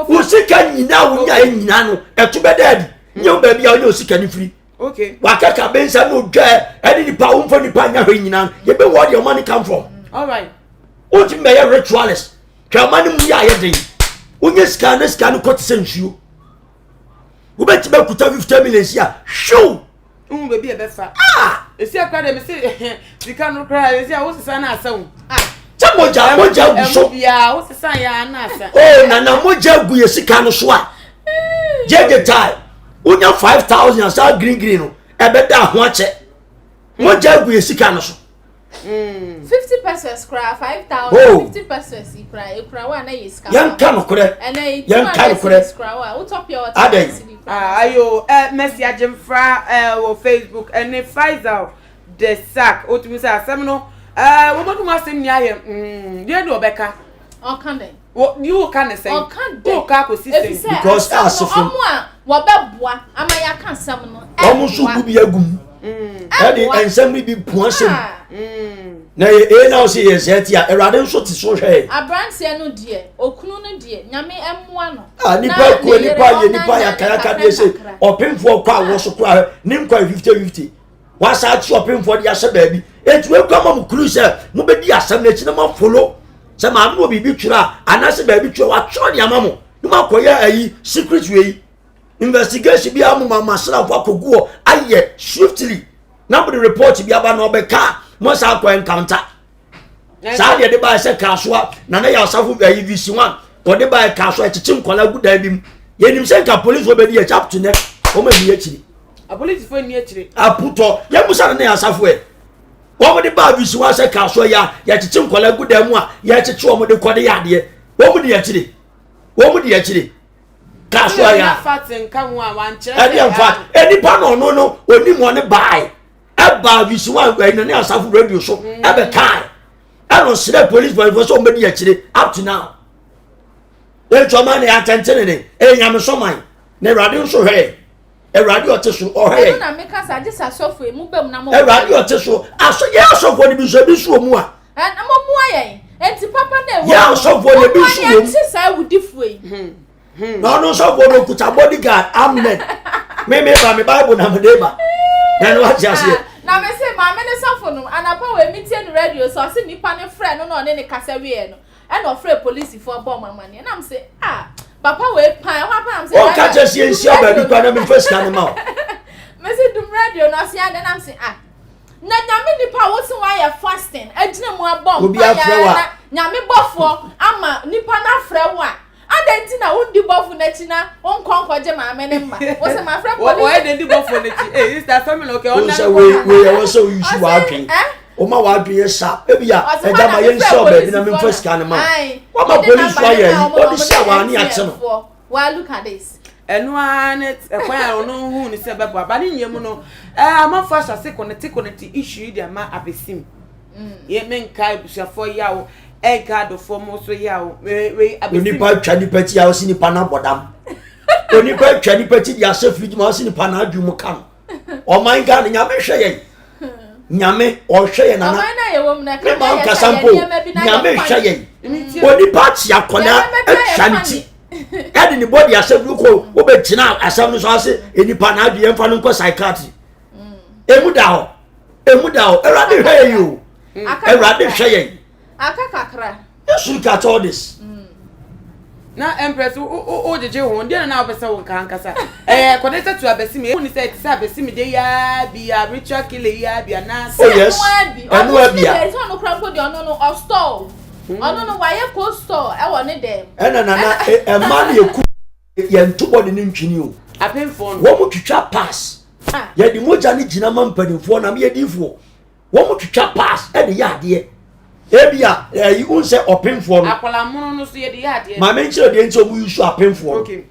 wo sika nyinaa wonyaɛ nyinaa no ɛto bɛda adi nyɛ wo baabi a wonyɛ wo sika no firi wakaka bensa no dwa ɛne nipa womfa nipa nya hwɛ nyinaa yɛbɛ wɔ deɛ money come from wotumi bɛyɛ ritualist hwɛ ɔma no mu yɛ ayɛ den wonyɛ sika ne sika no kɔ te sɛ nsuo wobɛtumi akuta 50 million si a hwew Wohu baabi a ɛbɛfa. Ah! Esi akora deɛ mese sika no koraa esi a wosesa na asa o. Ah! Sɛ mogya mogya gu so. Ɛmu biara wosesa yɛ a na asa. Oh nana mogya gu yɛ sika no so a. Gyegye tae wonya 5000 asa green green no ɛbɛda ho akyɛ. Mogya gu yɛ sika no so. 50 pesos koraa 5000 oh. 50 pesos yi koraa ekura wa na yɛ sika. Yɛn ka nokorɛ. Yɛn ka nokorɛ. Wotɔ pure water. Adɛn. Ah, ayo eh, Mercy Agyemfra eh, wɔ Facebook ɛne Faisal de Sack wotumi sɛ asɛm no eh, wɔbɛdum asɛm ni ayɛ mm, deɛ de ɔbɛka. Ɔka dɛn? Wo ni wo ka ne sɛn? Ɔka dɛn? Wo ka akɔsi sɛn? Efisɛ Because asɛm no asefo. ɔmo a wɔbɛboa ama yɛaka asɛm no Wɔn nso ɛmboa. bu bi agu mu. Ɛde Ɛmboa. nsɛm no bi pua asɛm. Ah. Na yɛ ee na ɔsɛ yɛ sɛ ti a Awurade nso te so hwɛ. Aberanteɛ no deɛ, okunu no deɛ, Nyame ɛmmoa no. Ah, Na nipa ne kuo yere nipa yɛ ɔnan nipa nan yakayaka kakra deɛ sɛ nkakra. ɔpemfoɔ kɔ awɔ so koraa ne nkwa yɛ 50 50. Wasa akyi ɔpemfoɔ de ahyɛ baabi. Eti wei kura ma mo kuru sɛ mobɛdi asɛm no akyi na moafolo sɛ maame wɔ biribi twerɛ a anaasɛ baabi twerɛ watwerɛ de ama mo na moakɔyɛ ayi secret wei investigation bi a mo ma mo asraafo akɔgu hɔ ayɛ swiftly na mode report bi aba na ɔbɛka a mo asa akɔ encounter saa deɛ de baeɛ sɛ kaasoa na ne yɛ asafo ayi vc one wɔde baeɛ kaasoa ɛkyekye nkwadaa gu dan bi mu yɛnim sɛ nka polisi wɔ bɛdi akyi up to nɛ wɔn ani akyiri. Apolisifoɔ nni akyire. Aputɔ yɛn musa na ne yɛ asafo ɛ wɔn de baa vc one sɛ kaasoa yɛ a yɛkyekye nkwadaa gu dan mu a yɛkyekye wɔn de kɔ de yɛ adeɛ wɔn di akyire wɔn di akyire kaasoa yɛ a ɛdeɛ nfa nipa na ɔno no onim wɔn baae. ɛbaa visi wa ɛna ne asafo radio so mm. ɛbɛkae ɛna ɔsrɛ police boy fo sɛ ɔmbɛdi akyire up to now ɛnti ɔman na yɛatɛntene ne ɛyɛ nyameso man na awurade nso hwɛ awurade ɔte so ɔhwɛ awurade ɔte so asɔ yɛ asɔfoɔ no bi nso ebi nso wɔ mu a yɛ asɔfoɔ no ebi nso wɔ mu Hmm. Na ɔno nso ɔbɔ no okuta bodyguard amen. Me me ba me bible na me de ba. Na no ate aseɛ. Ah, na me se maame ne sɔfo no anapa wɔ emi tie no radio so ɔse nipa ne frɛ no na ɔne ne kasa wieɛ no ɛna ɔfrɛ polisifoɔ bɔ ɔmo amaneɛ na me se ah papa wei pan ɛhɔ apa na me se Ɔka kyerɛ sɛ yɛnhyia baabi kora na memfa sika no ma wo. Me se dum radio no ɔse adɛn na me se ah. Na nyame nipa a wosi wayɛ fasting agyina mu abɔ Obi afrɛ wo a. na nyame bɔfoɔ ama nipa no afrɛ wo a adɛn nti na wondi bɔfo n'akyi na wonkɔ nkɔgye maame ne mma wo sɛ mafrɛ police Wɔyɛ den di bɔfoɔ n'akyi. Ee, sister asɛm na ɔkɛ Wohu ɔnna sɛ ne wei kɔ. wei ɛwɔ sɛ woyi so Ɔse, w'adwen eh? woma w'adwen yɛ sharp ebi a Ɔse, ɛgya hɔ ma na yɛnhyɛ mefrɛ wo baabi na polisifoɔ memfa na- sika no ma wo Ae, wama mede polisifoɔ number no ayɛ ayi maa wɔn wɔde na hyɛ wɔde w'ane MTN akye no foɔ. Well, look at this. Ɛno ara ne ɛkwan a ɔno huu ne sɛ ɛbɛboa ba ne nyɛ mu no ɛɛ amanfoɔ ahyɛ ase kɔnɛte kɔnɛte issue yi de ama abesim yɛ menka abusuafoɔ yaw ɛnka adɔfoɔ mo so yaw wei wei abesim onipa atwa nipa ti a ɔsi nipa no abɔ dam onipa atwa nipa ti de ahyɛ fridge mu a ɔsi nipa no adwene mu ka no ɔman Ghana nyame hwɛ yɛn nyame ɔhwɛ yɛn nana Ɔman no a yɛwɔ mu no, ɛka me ma yɛ sɛ nkasa yɛ mpo nneɛma bi na yɛ nyame hwɛ funny. yɛn onipa akyi akɔdaa Nneɛma bi ayɛ atwa ne funny. ti ɛde ne bɔdi asɛm no kɔ wobɛgyina asɛm no so ase nipa na adwene yɛmfa no nkɔ psychiatry emu da hɔ emu da hɔ awurade hwɛ yɛn o awurade hwɛ yɛn Aka kakra. Just look at all this. Na Empress wo wo wo gyegye ho deɛ na wopɛ sɛ wo nka ankasa ɛyɛ connected to abasimi ehu ni sɛ ɛte sɛ abasimi de yaa bi a ritual killer yaa bi anaasɛ. Oh yes, ɛno abi ɛno abi a. Ɔno ɔno kura mpo deɛ ɔno no ɔstɔɔ ɔno no wayɛ cold store ɛwɔ ne dɛm. Ɛna nana ɛma no yɛ ku yɛn to bɔde ne ntwini o. Apemfoɔ no. Wɔn twitwa pass. Yɛde mogya ne gyina ma mpanimfoɔ na meyɛ diifoɔ. Wɔn twitwa pass ɛde yɛ adeɛ. Ebi a ɛyi n sɛ ɔpemfoɔ no. Akwadaa mono no so yɛde yɛ adeɛ. Maame nkyerɛ deɛ nti wɔn yusu apemfoɔ no. Okay.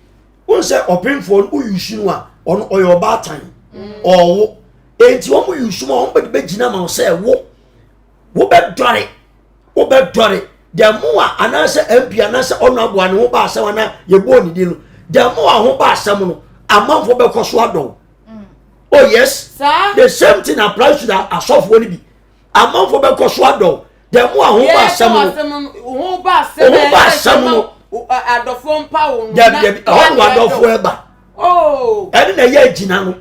N sɛ ɔpemfoɔ no woyusu no a ɔno ɔyɛ ɔbaatan. Ɔwo. Enti wɔn yusu ma wɔn bɛde bɛgyina ma sɛ wo wobɛdɔre wobɛdɔre the more anaasɛ mp anaasɛ ɔno aboa ne ho ba asɛm anaa yɛbɔɔ ne din no the more ho ba asɛm no amanfoɔ bɛkɔ so adɔw mm. oh yes the same thing applies to the asɔfoɔ no bi amanfoɔ bɛkɔ so adɔw the more ho ba asɛm no ho ba asɛm no adɔfoɔ mpa wo no dabi dabi ɛhɔ no adɔfoɔ ɛba ɛne na ɛyɛ agyina no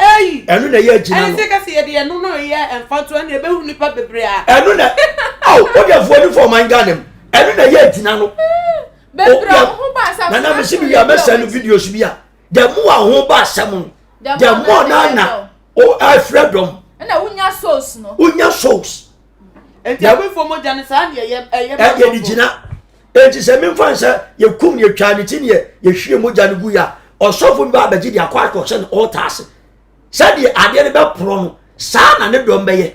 Eyi! Ɛno na ɛyɛ agyina no. Ɛne sɛ kasi yɛde ɛno no yɛ mfatoɔ ɛna ɛbɛhu nipa bebree a. Ɛno na aw o deɛ fo ni fo ɔman Ghana mu ɛno na ɛyɛ agyina no. Bebree a ho ba asɛm. Nana mi si mi wia mɛsɛn no videos bi a the more ho ba asɛm no the more na na o afrɛ dɔm. Ɛna wonya souls no. Wonya souls. Nti abɛfo mogya no saa na ɛyɛ ɛyɛ. Ɛyɛ de gyina. Enti sɛ memfa nsɛ yɛkum no yɛtwaa ne ti ne yɛhwie mogya no gu yɛ a ɔsɔfo bi ba abɛgye de akɔ akɔhyɛ no ɔɔta ase sɛdeɛ adeɛ no bɛporɔ no saa na ne dɔm bɛyɛ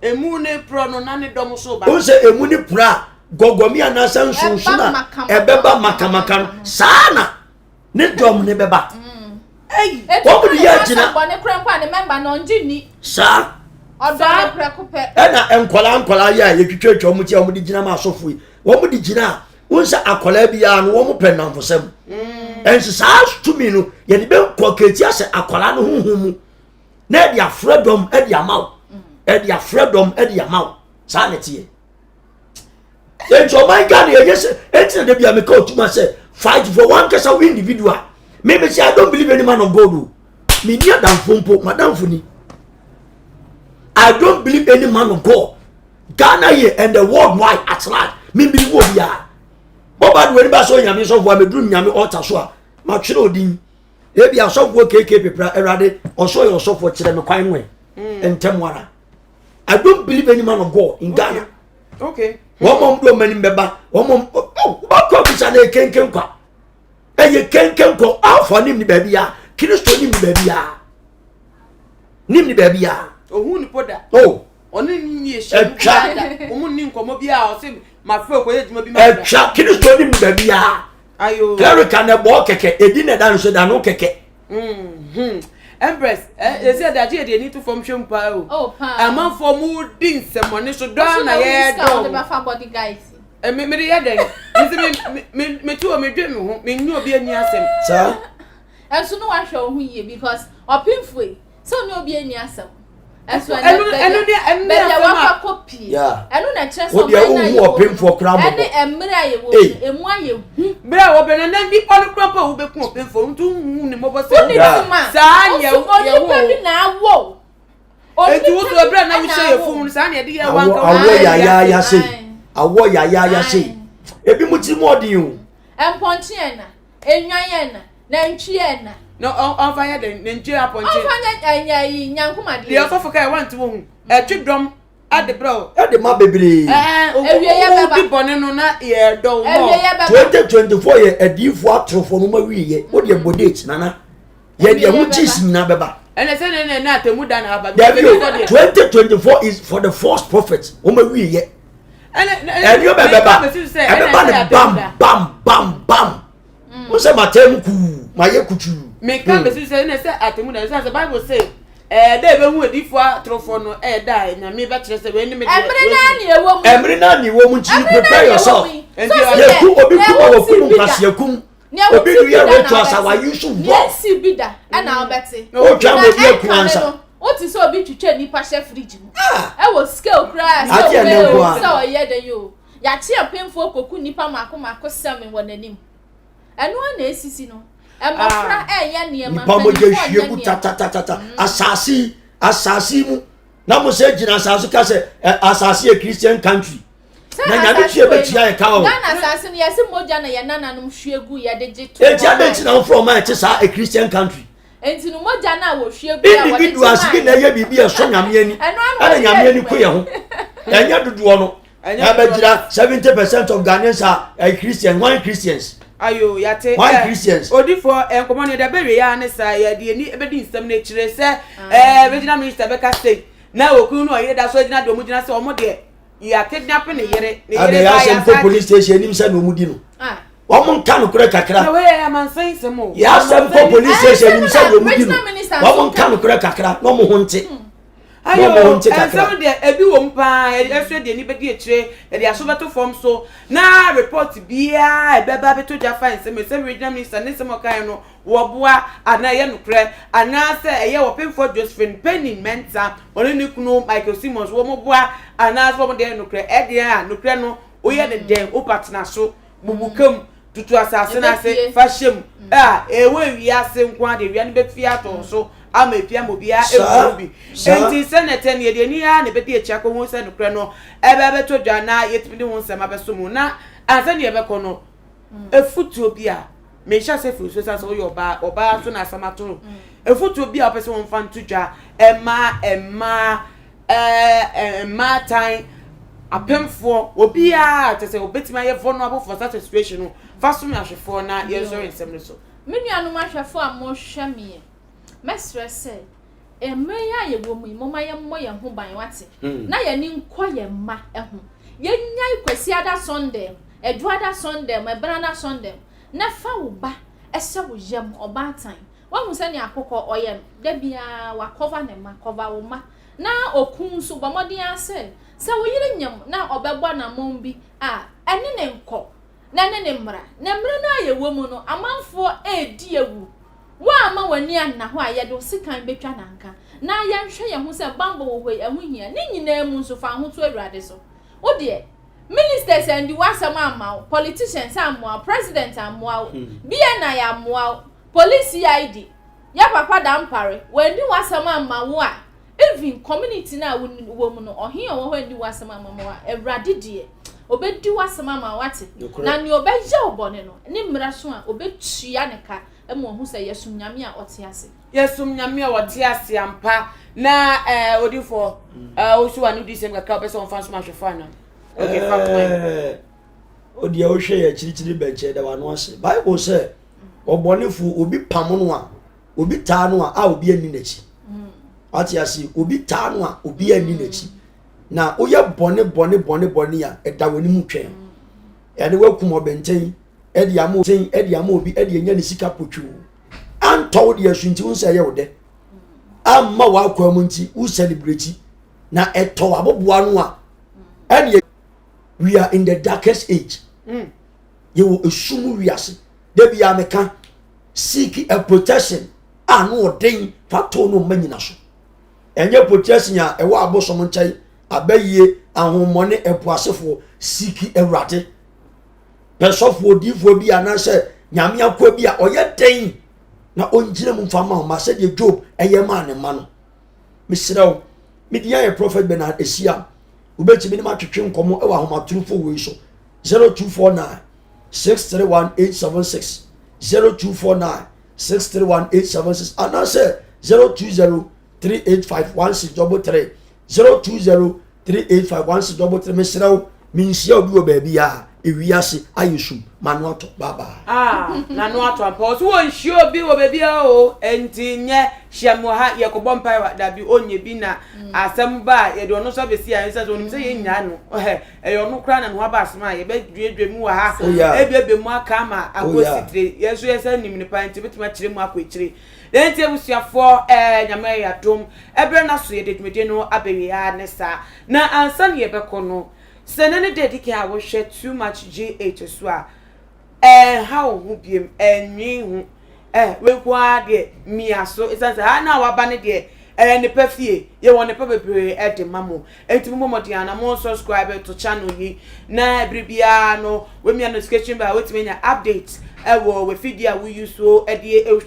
emu ne porɔ no na ne dɔm so ba wohu sɛ emu ne porɔ a gɔgɔmi anaasɛ nsonso a ɛbɛba makamaka no saa na ne dɔm ne bɛba wɔn mu de yɛ agyina saa ɛna nkwadaa nkwadaa yɛ a yɛtwitwatwa wɔn ti a wɔn de gyina ma asɔfo yi wɔn de gyina a wɔn sɛ akwadaa biara no wɔn pɛ nnamfosɛm ɛnso saa tumi no yɛde bɛ nkɔ keeti asɛ akwadaa no huhu mu na ɛde afrɛ dɔm ɛde ama wo ɛde afrɛ dɔm ɛde ama wo saa na ɛteɛ. Enti ɔman Ghana yɛyɛ sɛ enti na dabi a meka otuma sɛ fight for one kasa wo individual. Me me say I don't believe any man of God o. Me ni adamfo mpo, madamfo ni. I don't believe any man of God. Ghana here and the worldwide at large. Me believe obiara. Bɔba de wani ba sɛ onyame sɔfo a meduru nyame altar so a matwerɛ odin. Ebi asɔfoɔ KK pepra awurade ɔsɔ yɛ ɔsɔfoɔ kyerɛ me kwan no ɛ. Mm. Ntɛm ara. I don't believe any man of God in Ghana. Okay. Wɔn mom do ɔmo anim bɛba. Wɔn mom oh wobɛkɔ abisa na ekenken kwa. Ɛyɛ kenken kɔ alfa nim ni baabi a Kristo nim ni baabi a nim ni baabi a. Ohun ni po da. Oh. Ɔne ni ni ehyia mu Ɛtwa. da. Wɔn ni nkɔmɔ bi a ɔsɛ ma fɛ okɔ yɛ adwuma bi ma da. Ɛtwa Kristo nim ni baabi a. Ayo. Clerical na ɛbɔ kɛkɛ edi na ɛda nso da no kɛkɛ. Mm-hmm. Empress, eh, yɛsɛ yɛde agye yɛde ani to fam hwɛ mu paa o. Oh, paa. Amanfoɔ mu di nsɛmmɔne so dɔɔ na yɛ dɔɔ. Ɔsɛ bɛfa body guys. Eh, me me de yɛ dɛn? Nti me me me ti wɔ me dwe me ho, me nyi obi ani asɛm. Saa. Ɛnso no wahwɛ wo ho yie because ɔpemfoe sɛ ɔne obi ani asɛm. Ɛso ɛnɛ Ɛno ɛno ne ɛno ne baabi a asɛm a. wakɔ akɔ pie. Yeah. Ɛno na ɛkyerɛ sɛ Wo deɛ ɔman no a wohu yɛwɔ mu ɔpemfoɔ koraa no mmɔbɔ. ɛne mmerɛ a yɛwɔ mu Ei. no emu ayɛ hu. Bere a wɔbɛn no na nipa no kura mpo a wobɛku ɔpemfoɔ nti wohu ne mmɔbɔ sɛ Wonni Yeah. tuma. saa nyɛ Nso yɛ onipa wo. bi na awɔ wo. Enti wo Onipa so bi ɛberɛ a na na wohyɛ yɛ awɔ fum wo. no saa na yɛde yɛ Awɔ wanka awɔ yayaaya sei. Aye. Awɔ yayaaya sei. Aye. Ebi mo ti mu ɔden o. Mpɔnkye ɛna, enwan ɛna. Nantwie ɛna. Na ɔnfa nyɛ dɛn nantwie apɔnkye. Ɔnfa nyɛ ɛnyɛ yi nyankomadeɛ. Deɛ ɔsɔfo kae wante wo ho ɛtwe dɔm ɛde brɛ o. Ɛde ma bebree. Ɛɛ Awieɛ bɛba. Wodi bɔne no na yɛ dɔ wo mɔ. Awieɛ bɛba. 2024 yɛ adiifoɔ atorofoɔ no ma wieɛ wo deɛ bɔ date nana yɛ deɛ ho cheese nyinaa bɛba. Ɛnɛ sɛ ne ne ne atemu da na aba. Dabi o 2024 is for the false prophets wɔn ma wieɛ. Ɛnneɛ bɛbɛba ɛbɛba ne bam bam bam bam. Wo sɛ mataa mu kuu mayɛ kutuu. Meka hmm. bɛsi sɛ ɛnɛ sɛ atemu da ɛsɛ sɛ Bible say ɛɛ dɛ ebehu adiifoɔ atorofoɔ no ɛyɛ da a nyame bɛkyerɛ sɛ wei ne me deɛ. Ɛmere naa ne ɛwɔ mu. Ɛmere naa ne ɛwɔ mu nti you prepare yourself. Yɛku obi kum a wɔkum nkwaseɛ kum. Obi nu yɛ rituals a wayi so wɔ. Nea esi bi da ɛna ɔbɛte. Otwa ma obi aku ansa. Wote sɛ obi twitwa nipa hyɛ fridge mu. Ɛwɔ scale koraa sɛ ɔbɛyɛ o sɛ ɔyɛ dɛ yi o. Yɛakye apemfoɔ kɔku nnipa mmaako mmaako sɛme wɔ n'anim. Ɛno ara na ɛsisi no. Mmɔfra ɛreyɛ nneɛma, Nipa mogya mpanimfoɔ hwie nyɛ gu nneɛma. tatatatata. Asase yi, asase yi mu. Na mo sɛ gyina asase ka sɛ ɛ, asase yɛ Christian country. Sɛ Na nyame asase tua wei bɛtua no, yɛ ka o. Ghana asase no yɛse mogya na yɛn nananom hwie gu yɛde gye to Enti hɔ adɛn mae. nti na wofrɛ ɔman a ɛte saa a Christian country? Enti no mogya no a wɔhwie gu a wɔde gye Individuals bi na mae. ɛyɛ biribi a ɛsɔ nyame ani. Ɛno ara na Ɛna wɔde nyame yɛ ani adwuma ko yi. yɛ ho. Ɛnyɛ dodoɔ no. Ɛbɛgyina 70% of Ghanaians are eh, Christian. Why Christians? Ayo, yate. Why eh, Christians? Odifoɔ, eh, nkɔmɔ no yɛde abɛwie ya ne saa yɛde ani bɛdi nsɛm no akyire sɛ eh, regional minister bɛka sei na okunu no ɔyere da so agyina deɛ ɔmo gyina sɛ ɔmo deɛ yɛ kidnap ne yere ne yere ba yɛ asɛm kɔ police station anim sɛ na ɔmo di no. Ah. Wɔn nka nokorɛ kakra. Na wei yɛ amansan nsɛm o. Yɛ asɛm kɔ police station anim sɛ na ɔmo di no. Wɔn nka nokorɛ kakra na ɔmo ho nte. Hmm. Ayo, nsɛm deɛ ebi wɔ mu paa, ɛso deɛ ni bɛdi akyire, yɛde aso bɛto fam so, na report biara ɛbɛba abɛtɔ dwa fa nsɛm sɛ regional minister ne nsɛm ɔkaeɛ no wɔboa anaa ɛyɛ nokorɛ, anaasɛ ɛyɛ ɔpemfoɔ Josephine Penny Mensah ɔne ne kunu Michael Simmons wɔn boa anaasɛ wɔn deɛ ɛyɛ nokorɛ, ɛdeɛ a nokorɛ no woyɛ ne dɛn wopa tena so. Bubu ka mu, tutu asase no ase, fa hyɛ mu. A ɛwɔ wiase nko ara deɛ wia no bɛfie atɔ wo so ama apue ama obiara ahu bi. Enti sɛnea ɛteɛ no, yɛde ani ara na ɛbɛdi akyi akɔhu sɛ nokorɛ no ɛbɛ abɛtɔ dwa na yɛatumi de ho nsɛm abɛso mu. Na ansa na yɛbɛkɔ no, afutuo bi a mehyɛ ase firi so ɛsiane sɛ woyɛ ɔbaa, ɔbaa so na asɛm ato no. Afutuo bi a wopɛ sɛ wɔmfa nto dwa ɛma mmaa ɛɛ mmaatan, apemfoɔ, obiara kyɛ sɛ obetumi ayɛ vulnerable for such a situation no, fa som ahwɛfoɔ na yɛnsɔre nsɛm no so. Me nuanom ahwɛfoɔ a mohwɛ meɛ, mɛsrɛ sɛ, mmerɛ yi a yɛwɔ mu yi, momma yɛmmɔ yɛn ho ban, wate? Hmm. Na yɛn ani nkɔ yɛn mma ho. Yɛnyae Kwasiada Sɔndɛm, Adwoada Sɔndɛm, Ɛbenada Sɔndɛm, na fa wo ba hyɛ wo yam, ɔbaatan. Wahu sɛnea akokɔ ɔyɛ no, da biara wakɔva ne mma, kɔva wo mma. Na okun nso, bɔ mmɔden ara sɛ, sɛ wo yere nyem na ɔbɛbɔ anammɔn bi a, ɛne no nkɔ, na ɛne no mmra. Na mmerɛ no a yɛwɔ mu no, amanfoɔ redi awu. Woamma w'ani anna hɔ a, yɛde wo sekan bɛtwa nanka. Na yɛnhwɛ yɛn ho sɛ bammɔ wɔ hɔ yi, ɛho hia. Ne nyinaa mu nso, fa wo ho to Awurade so. Wo deɛ, ministers andi w'asɛm amma wo, politicians ammoa wo, president ammoa wo, BNI ammoa wo, police CID, Yɛ papa Dampare, wanni w'asɛm amma wo a, even community no a wowɔ mu no, ɔhen a ɔwɔ hɔ anni w'asɛm amma wo a, Awurade deɛ, ɔbɛdi w'asɛm ama wo, wate? Na nea ɔbɛyɛ wo bɔne no, ne mmerɛ so a, ɔbɛtua ne ka ma wahu sɛ yɛsom Nyame a ɔte ase. Yɛsom Nyame a ɔte ase ampa. Na eh, odifoɔ, eh, woso w'ano di sɛm kakra, wopɛ sɛ wɔmfa nsom ahwɛfoɔ anaa? Okay, fa koma yi. Eh, odeɛ wohwɛ yɛ akyirikyiri bɛnkyɛ da w'ano ase. Bible sɛ, ɔbɔnefo obi pam no a obi taa no a a obi anni n'akyi wate ase obi taa no a obi anni n'akyi na woyɛ bɔne bɔne bɔne bɔne a ɛda w'anim twɛn ɛne wakum ɔbɛntɛn ɛde ama ɔtɛn ɛde ama obi ɛde anya ne sika potwoo antɔ wo deɛ so nti wo nsɛ ɛyɛ wo dɛ amma w'akwan mu nti wo celebrate na ɛtɔ w'aboboa no a ɛne we are in the darkest age mm. yɛwɔ esum wiase da bi a meka seek a protection a no ɔden fa to no mma nyina so ɛnyɛ protection a ɛwɔ abosom nkyɛn abayie ahommɔne ɛpo asefoɔ seek awurade pɛ sɔfoɔ odiifoɔ bi anaasɛ nyame akoa bi a ɔyɛ den na ɔngyina mu mfa ma wo ma sɛdeɛ job ɛyɛ maa ne mma no mesrɛ wo medi ayɛ prophet bernard esia wobɛtumi ne matwetwe nkɔmmɔ wɔ ahomatorofo wei so 0249 631 876 0249. 631 876 anaasɛ 020 385 1633 020 385 1633 mesrɛ wo menhyia obi wɔ baabi a ewiase ayɛ sum mano atɔ bye bye. Ah, n'ano atɔ ampa. Ɔso wɔnhyia obi wɔ baabi a o, enti nyɛ hyia me wɔ ha yɛkɔbɔ mpae wɔ dabi ɔnyɛ bi na mm. asɛm ba a yɛde ɔno nso abɛsi a ɛnsɛ sɛ ɔnim sɛ yɛnnyaa no ɛyɛ ɔno koraa na ne ho aba asɛm a yɛbɛduadua mu wɔ ha oh, ebiebie mu aka ama oh, akɔsi tire yɛn nso yɛsɛ nim ne paa nti bɛtumi akyerɛ mu akɔ akyire na nti abusuafoɔ ɛɛ nyame yɛ adom ɛberɛ no so yɛde dwumadie no abɛwie a ne saa na ansa ne yɛbɛkɔ no Sɛ nnɛ ne da a edi kan a wohwɛ Too Much GH so a, ɛnha wo ho biom, ɛnnwen ho. Eh, wei nko ara deɛ, mia so. Esiane sɛ ha no a waba no deɛ, ɛyɛ nnepa fie. Yɛwɔ nnepa bebree de ma mo. Enti mommɔ mmɔden ara na mo subscribe to channel yi, na bere biara no, woamia notification bell a, woatumi anya update wɔ w'afidie a wo use de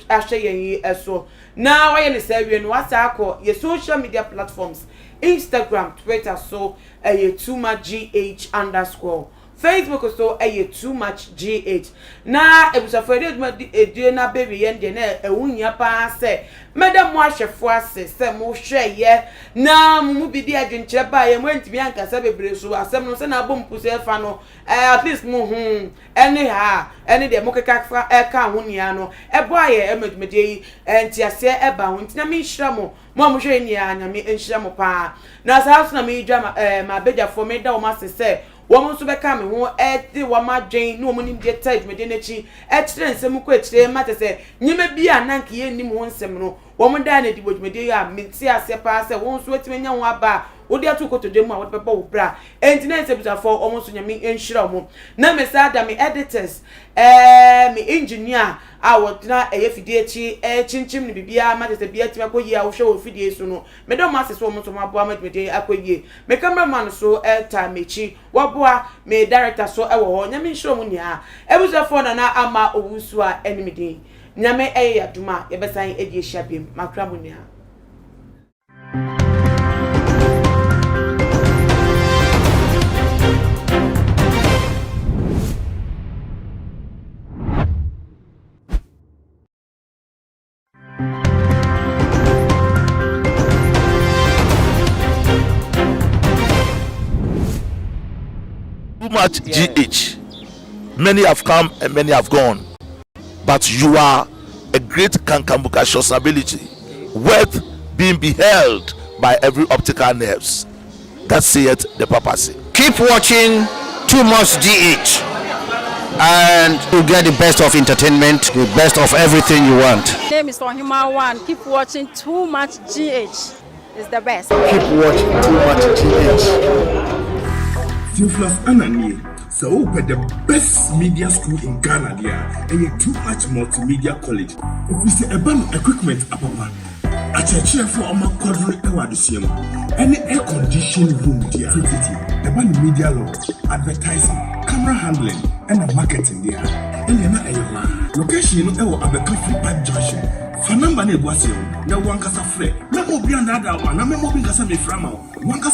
ahwɛ yɛn yi so. Na woayɛ no saa awie no, woasan akɔ yɛ social media platforms, Instagram, Twitter so, ɛyɛ too much gh underscore Facebook so ɛyɛ too much gh na abusuafoɔ yɛde adwuma di edie na abɛwie yɛn deɛ na ɛho hia paa sɛ mɛda mo ahwɛfoɔ ase sɛ mo hwɛeɛ na mo mu bi de adwenkyerɛ baeɛ mo antumi ankasa bebree so asɛm no sɛ na abɔ mpu sɛ ɛfa no eh, at least mo ho ɛne ha ɛne deɛ mo keka fa ɛka ho nyinaa no ɛboa yɛ ɛma dwumadie yi nteaseɛ ɛba ho nti na menhyira mo Mo a mohwɛ yɛn nyinaa, Nyame nhyira mo paa. Na saa nso na meredwa ma eh, m'abadwafoɔ, meda wɔn ase sɛ wɔn nso bɛkaa me ho de wɔn adwen ne wɔn nimdeɛ taa dwumadie no akyi kyerɛ nsɛm mu kɔ akyire ma kyerɛ sɛ nneɛma bi a na anka yɛnnim ho nsɛm no, wɔn daa no adi wɔ dwumadie yi a mete aseɛ paa sɛ wo nso woatumi anya ho aba a wode ato wo kotodwe mu a wode bɛbɔ wo bra. Enti na ɛsɛ abusuafoɔ wɔn nso Nyame nhyira wɔn. Na mesan da me editors, eh, me engineer a wɔgyina ɛyɛ fidie akyi rekyinkyim no biribiara ma kyerɛ sɛ biribiara atumi akɔ yie a wohwɛ wɔ fidie yi so no, meda wɔn ase sɛ wɔn nso wɔaboa ma dwumadie yi akɔ yie. Me camera man nso taa m'akyi, waboa, me director nso wɔ hɔ. Nyame nhyira wɔn nyinaa. Abusuafoɔ Nana Ama Owusu a ɛne me din. Nyame ɛyɛ yɛn adom a yɛbɛsan adi ahyia biom. Makra mo nyinaa. Too much GH. Many have come and many have gone. But you are a great kankambukacious ability worth being beheld by every optical nerves. That saith the papacy. Keep watching Too Much GH and you get the best of entertainment, the best of everything you want. My name is Ohima One. Keep watching Too Much GH. It's the best. Keep watching Too Much GH. Theophilus Annan nie, sɛ wopɛ the best media school in Ghana deɛ a, ɛyɛ Too Much Multimedia College. Ɛfiri sɛ ɛba no equipment apapa, akyerɛkyerɛfo a wɔakwadare wɔ adesua mu, ɛne air conditioned room deɛ a, tititi ɛba no media law, advertising, camera handling, ɛna marketing deɛ a, ɛnneɛ na ɛyɛ hɔ ara. Location no ɛwɔ Abɛka Free Pipe Junction. Fa number no a ɛgu aseɛ no na wo ankasa frɛ. Mɛma obi annaadaa wo anaa mɛma obi nka sɛ mefrɛ ama wo. Wo ankasa.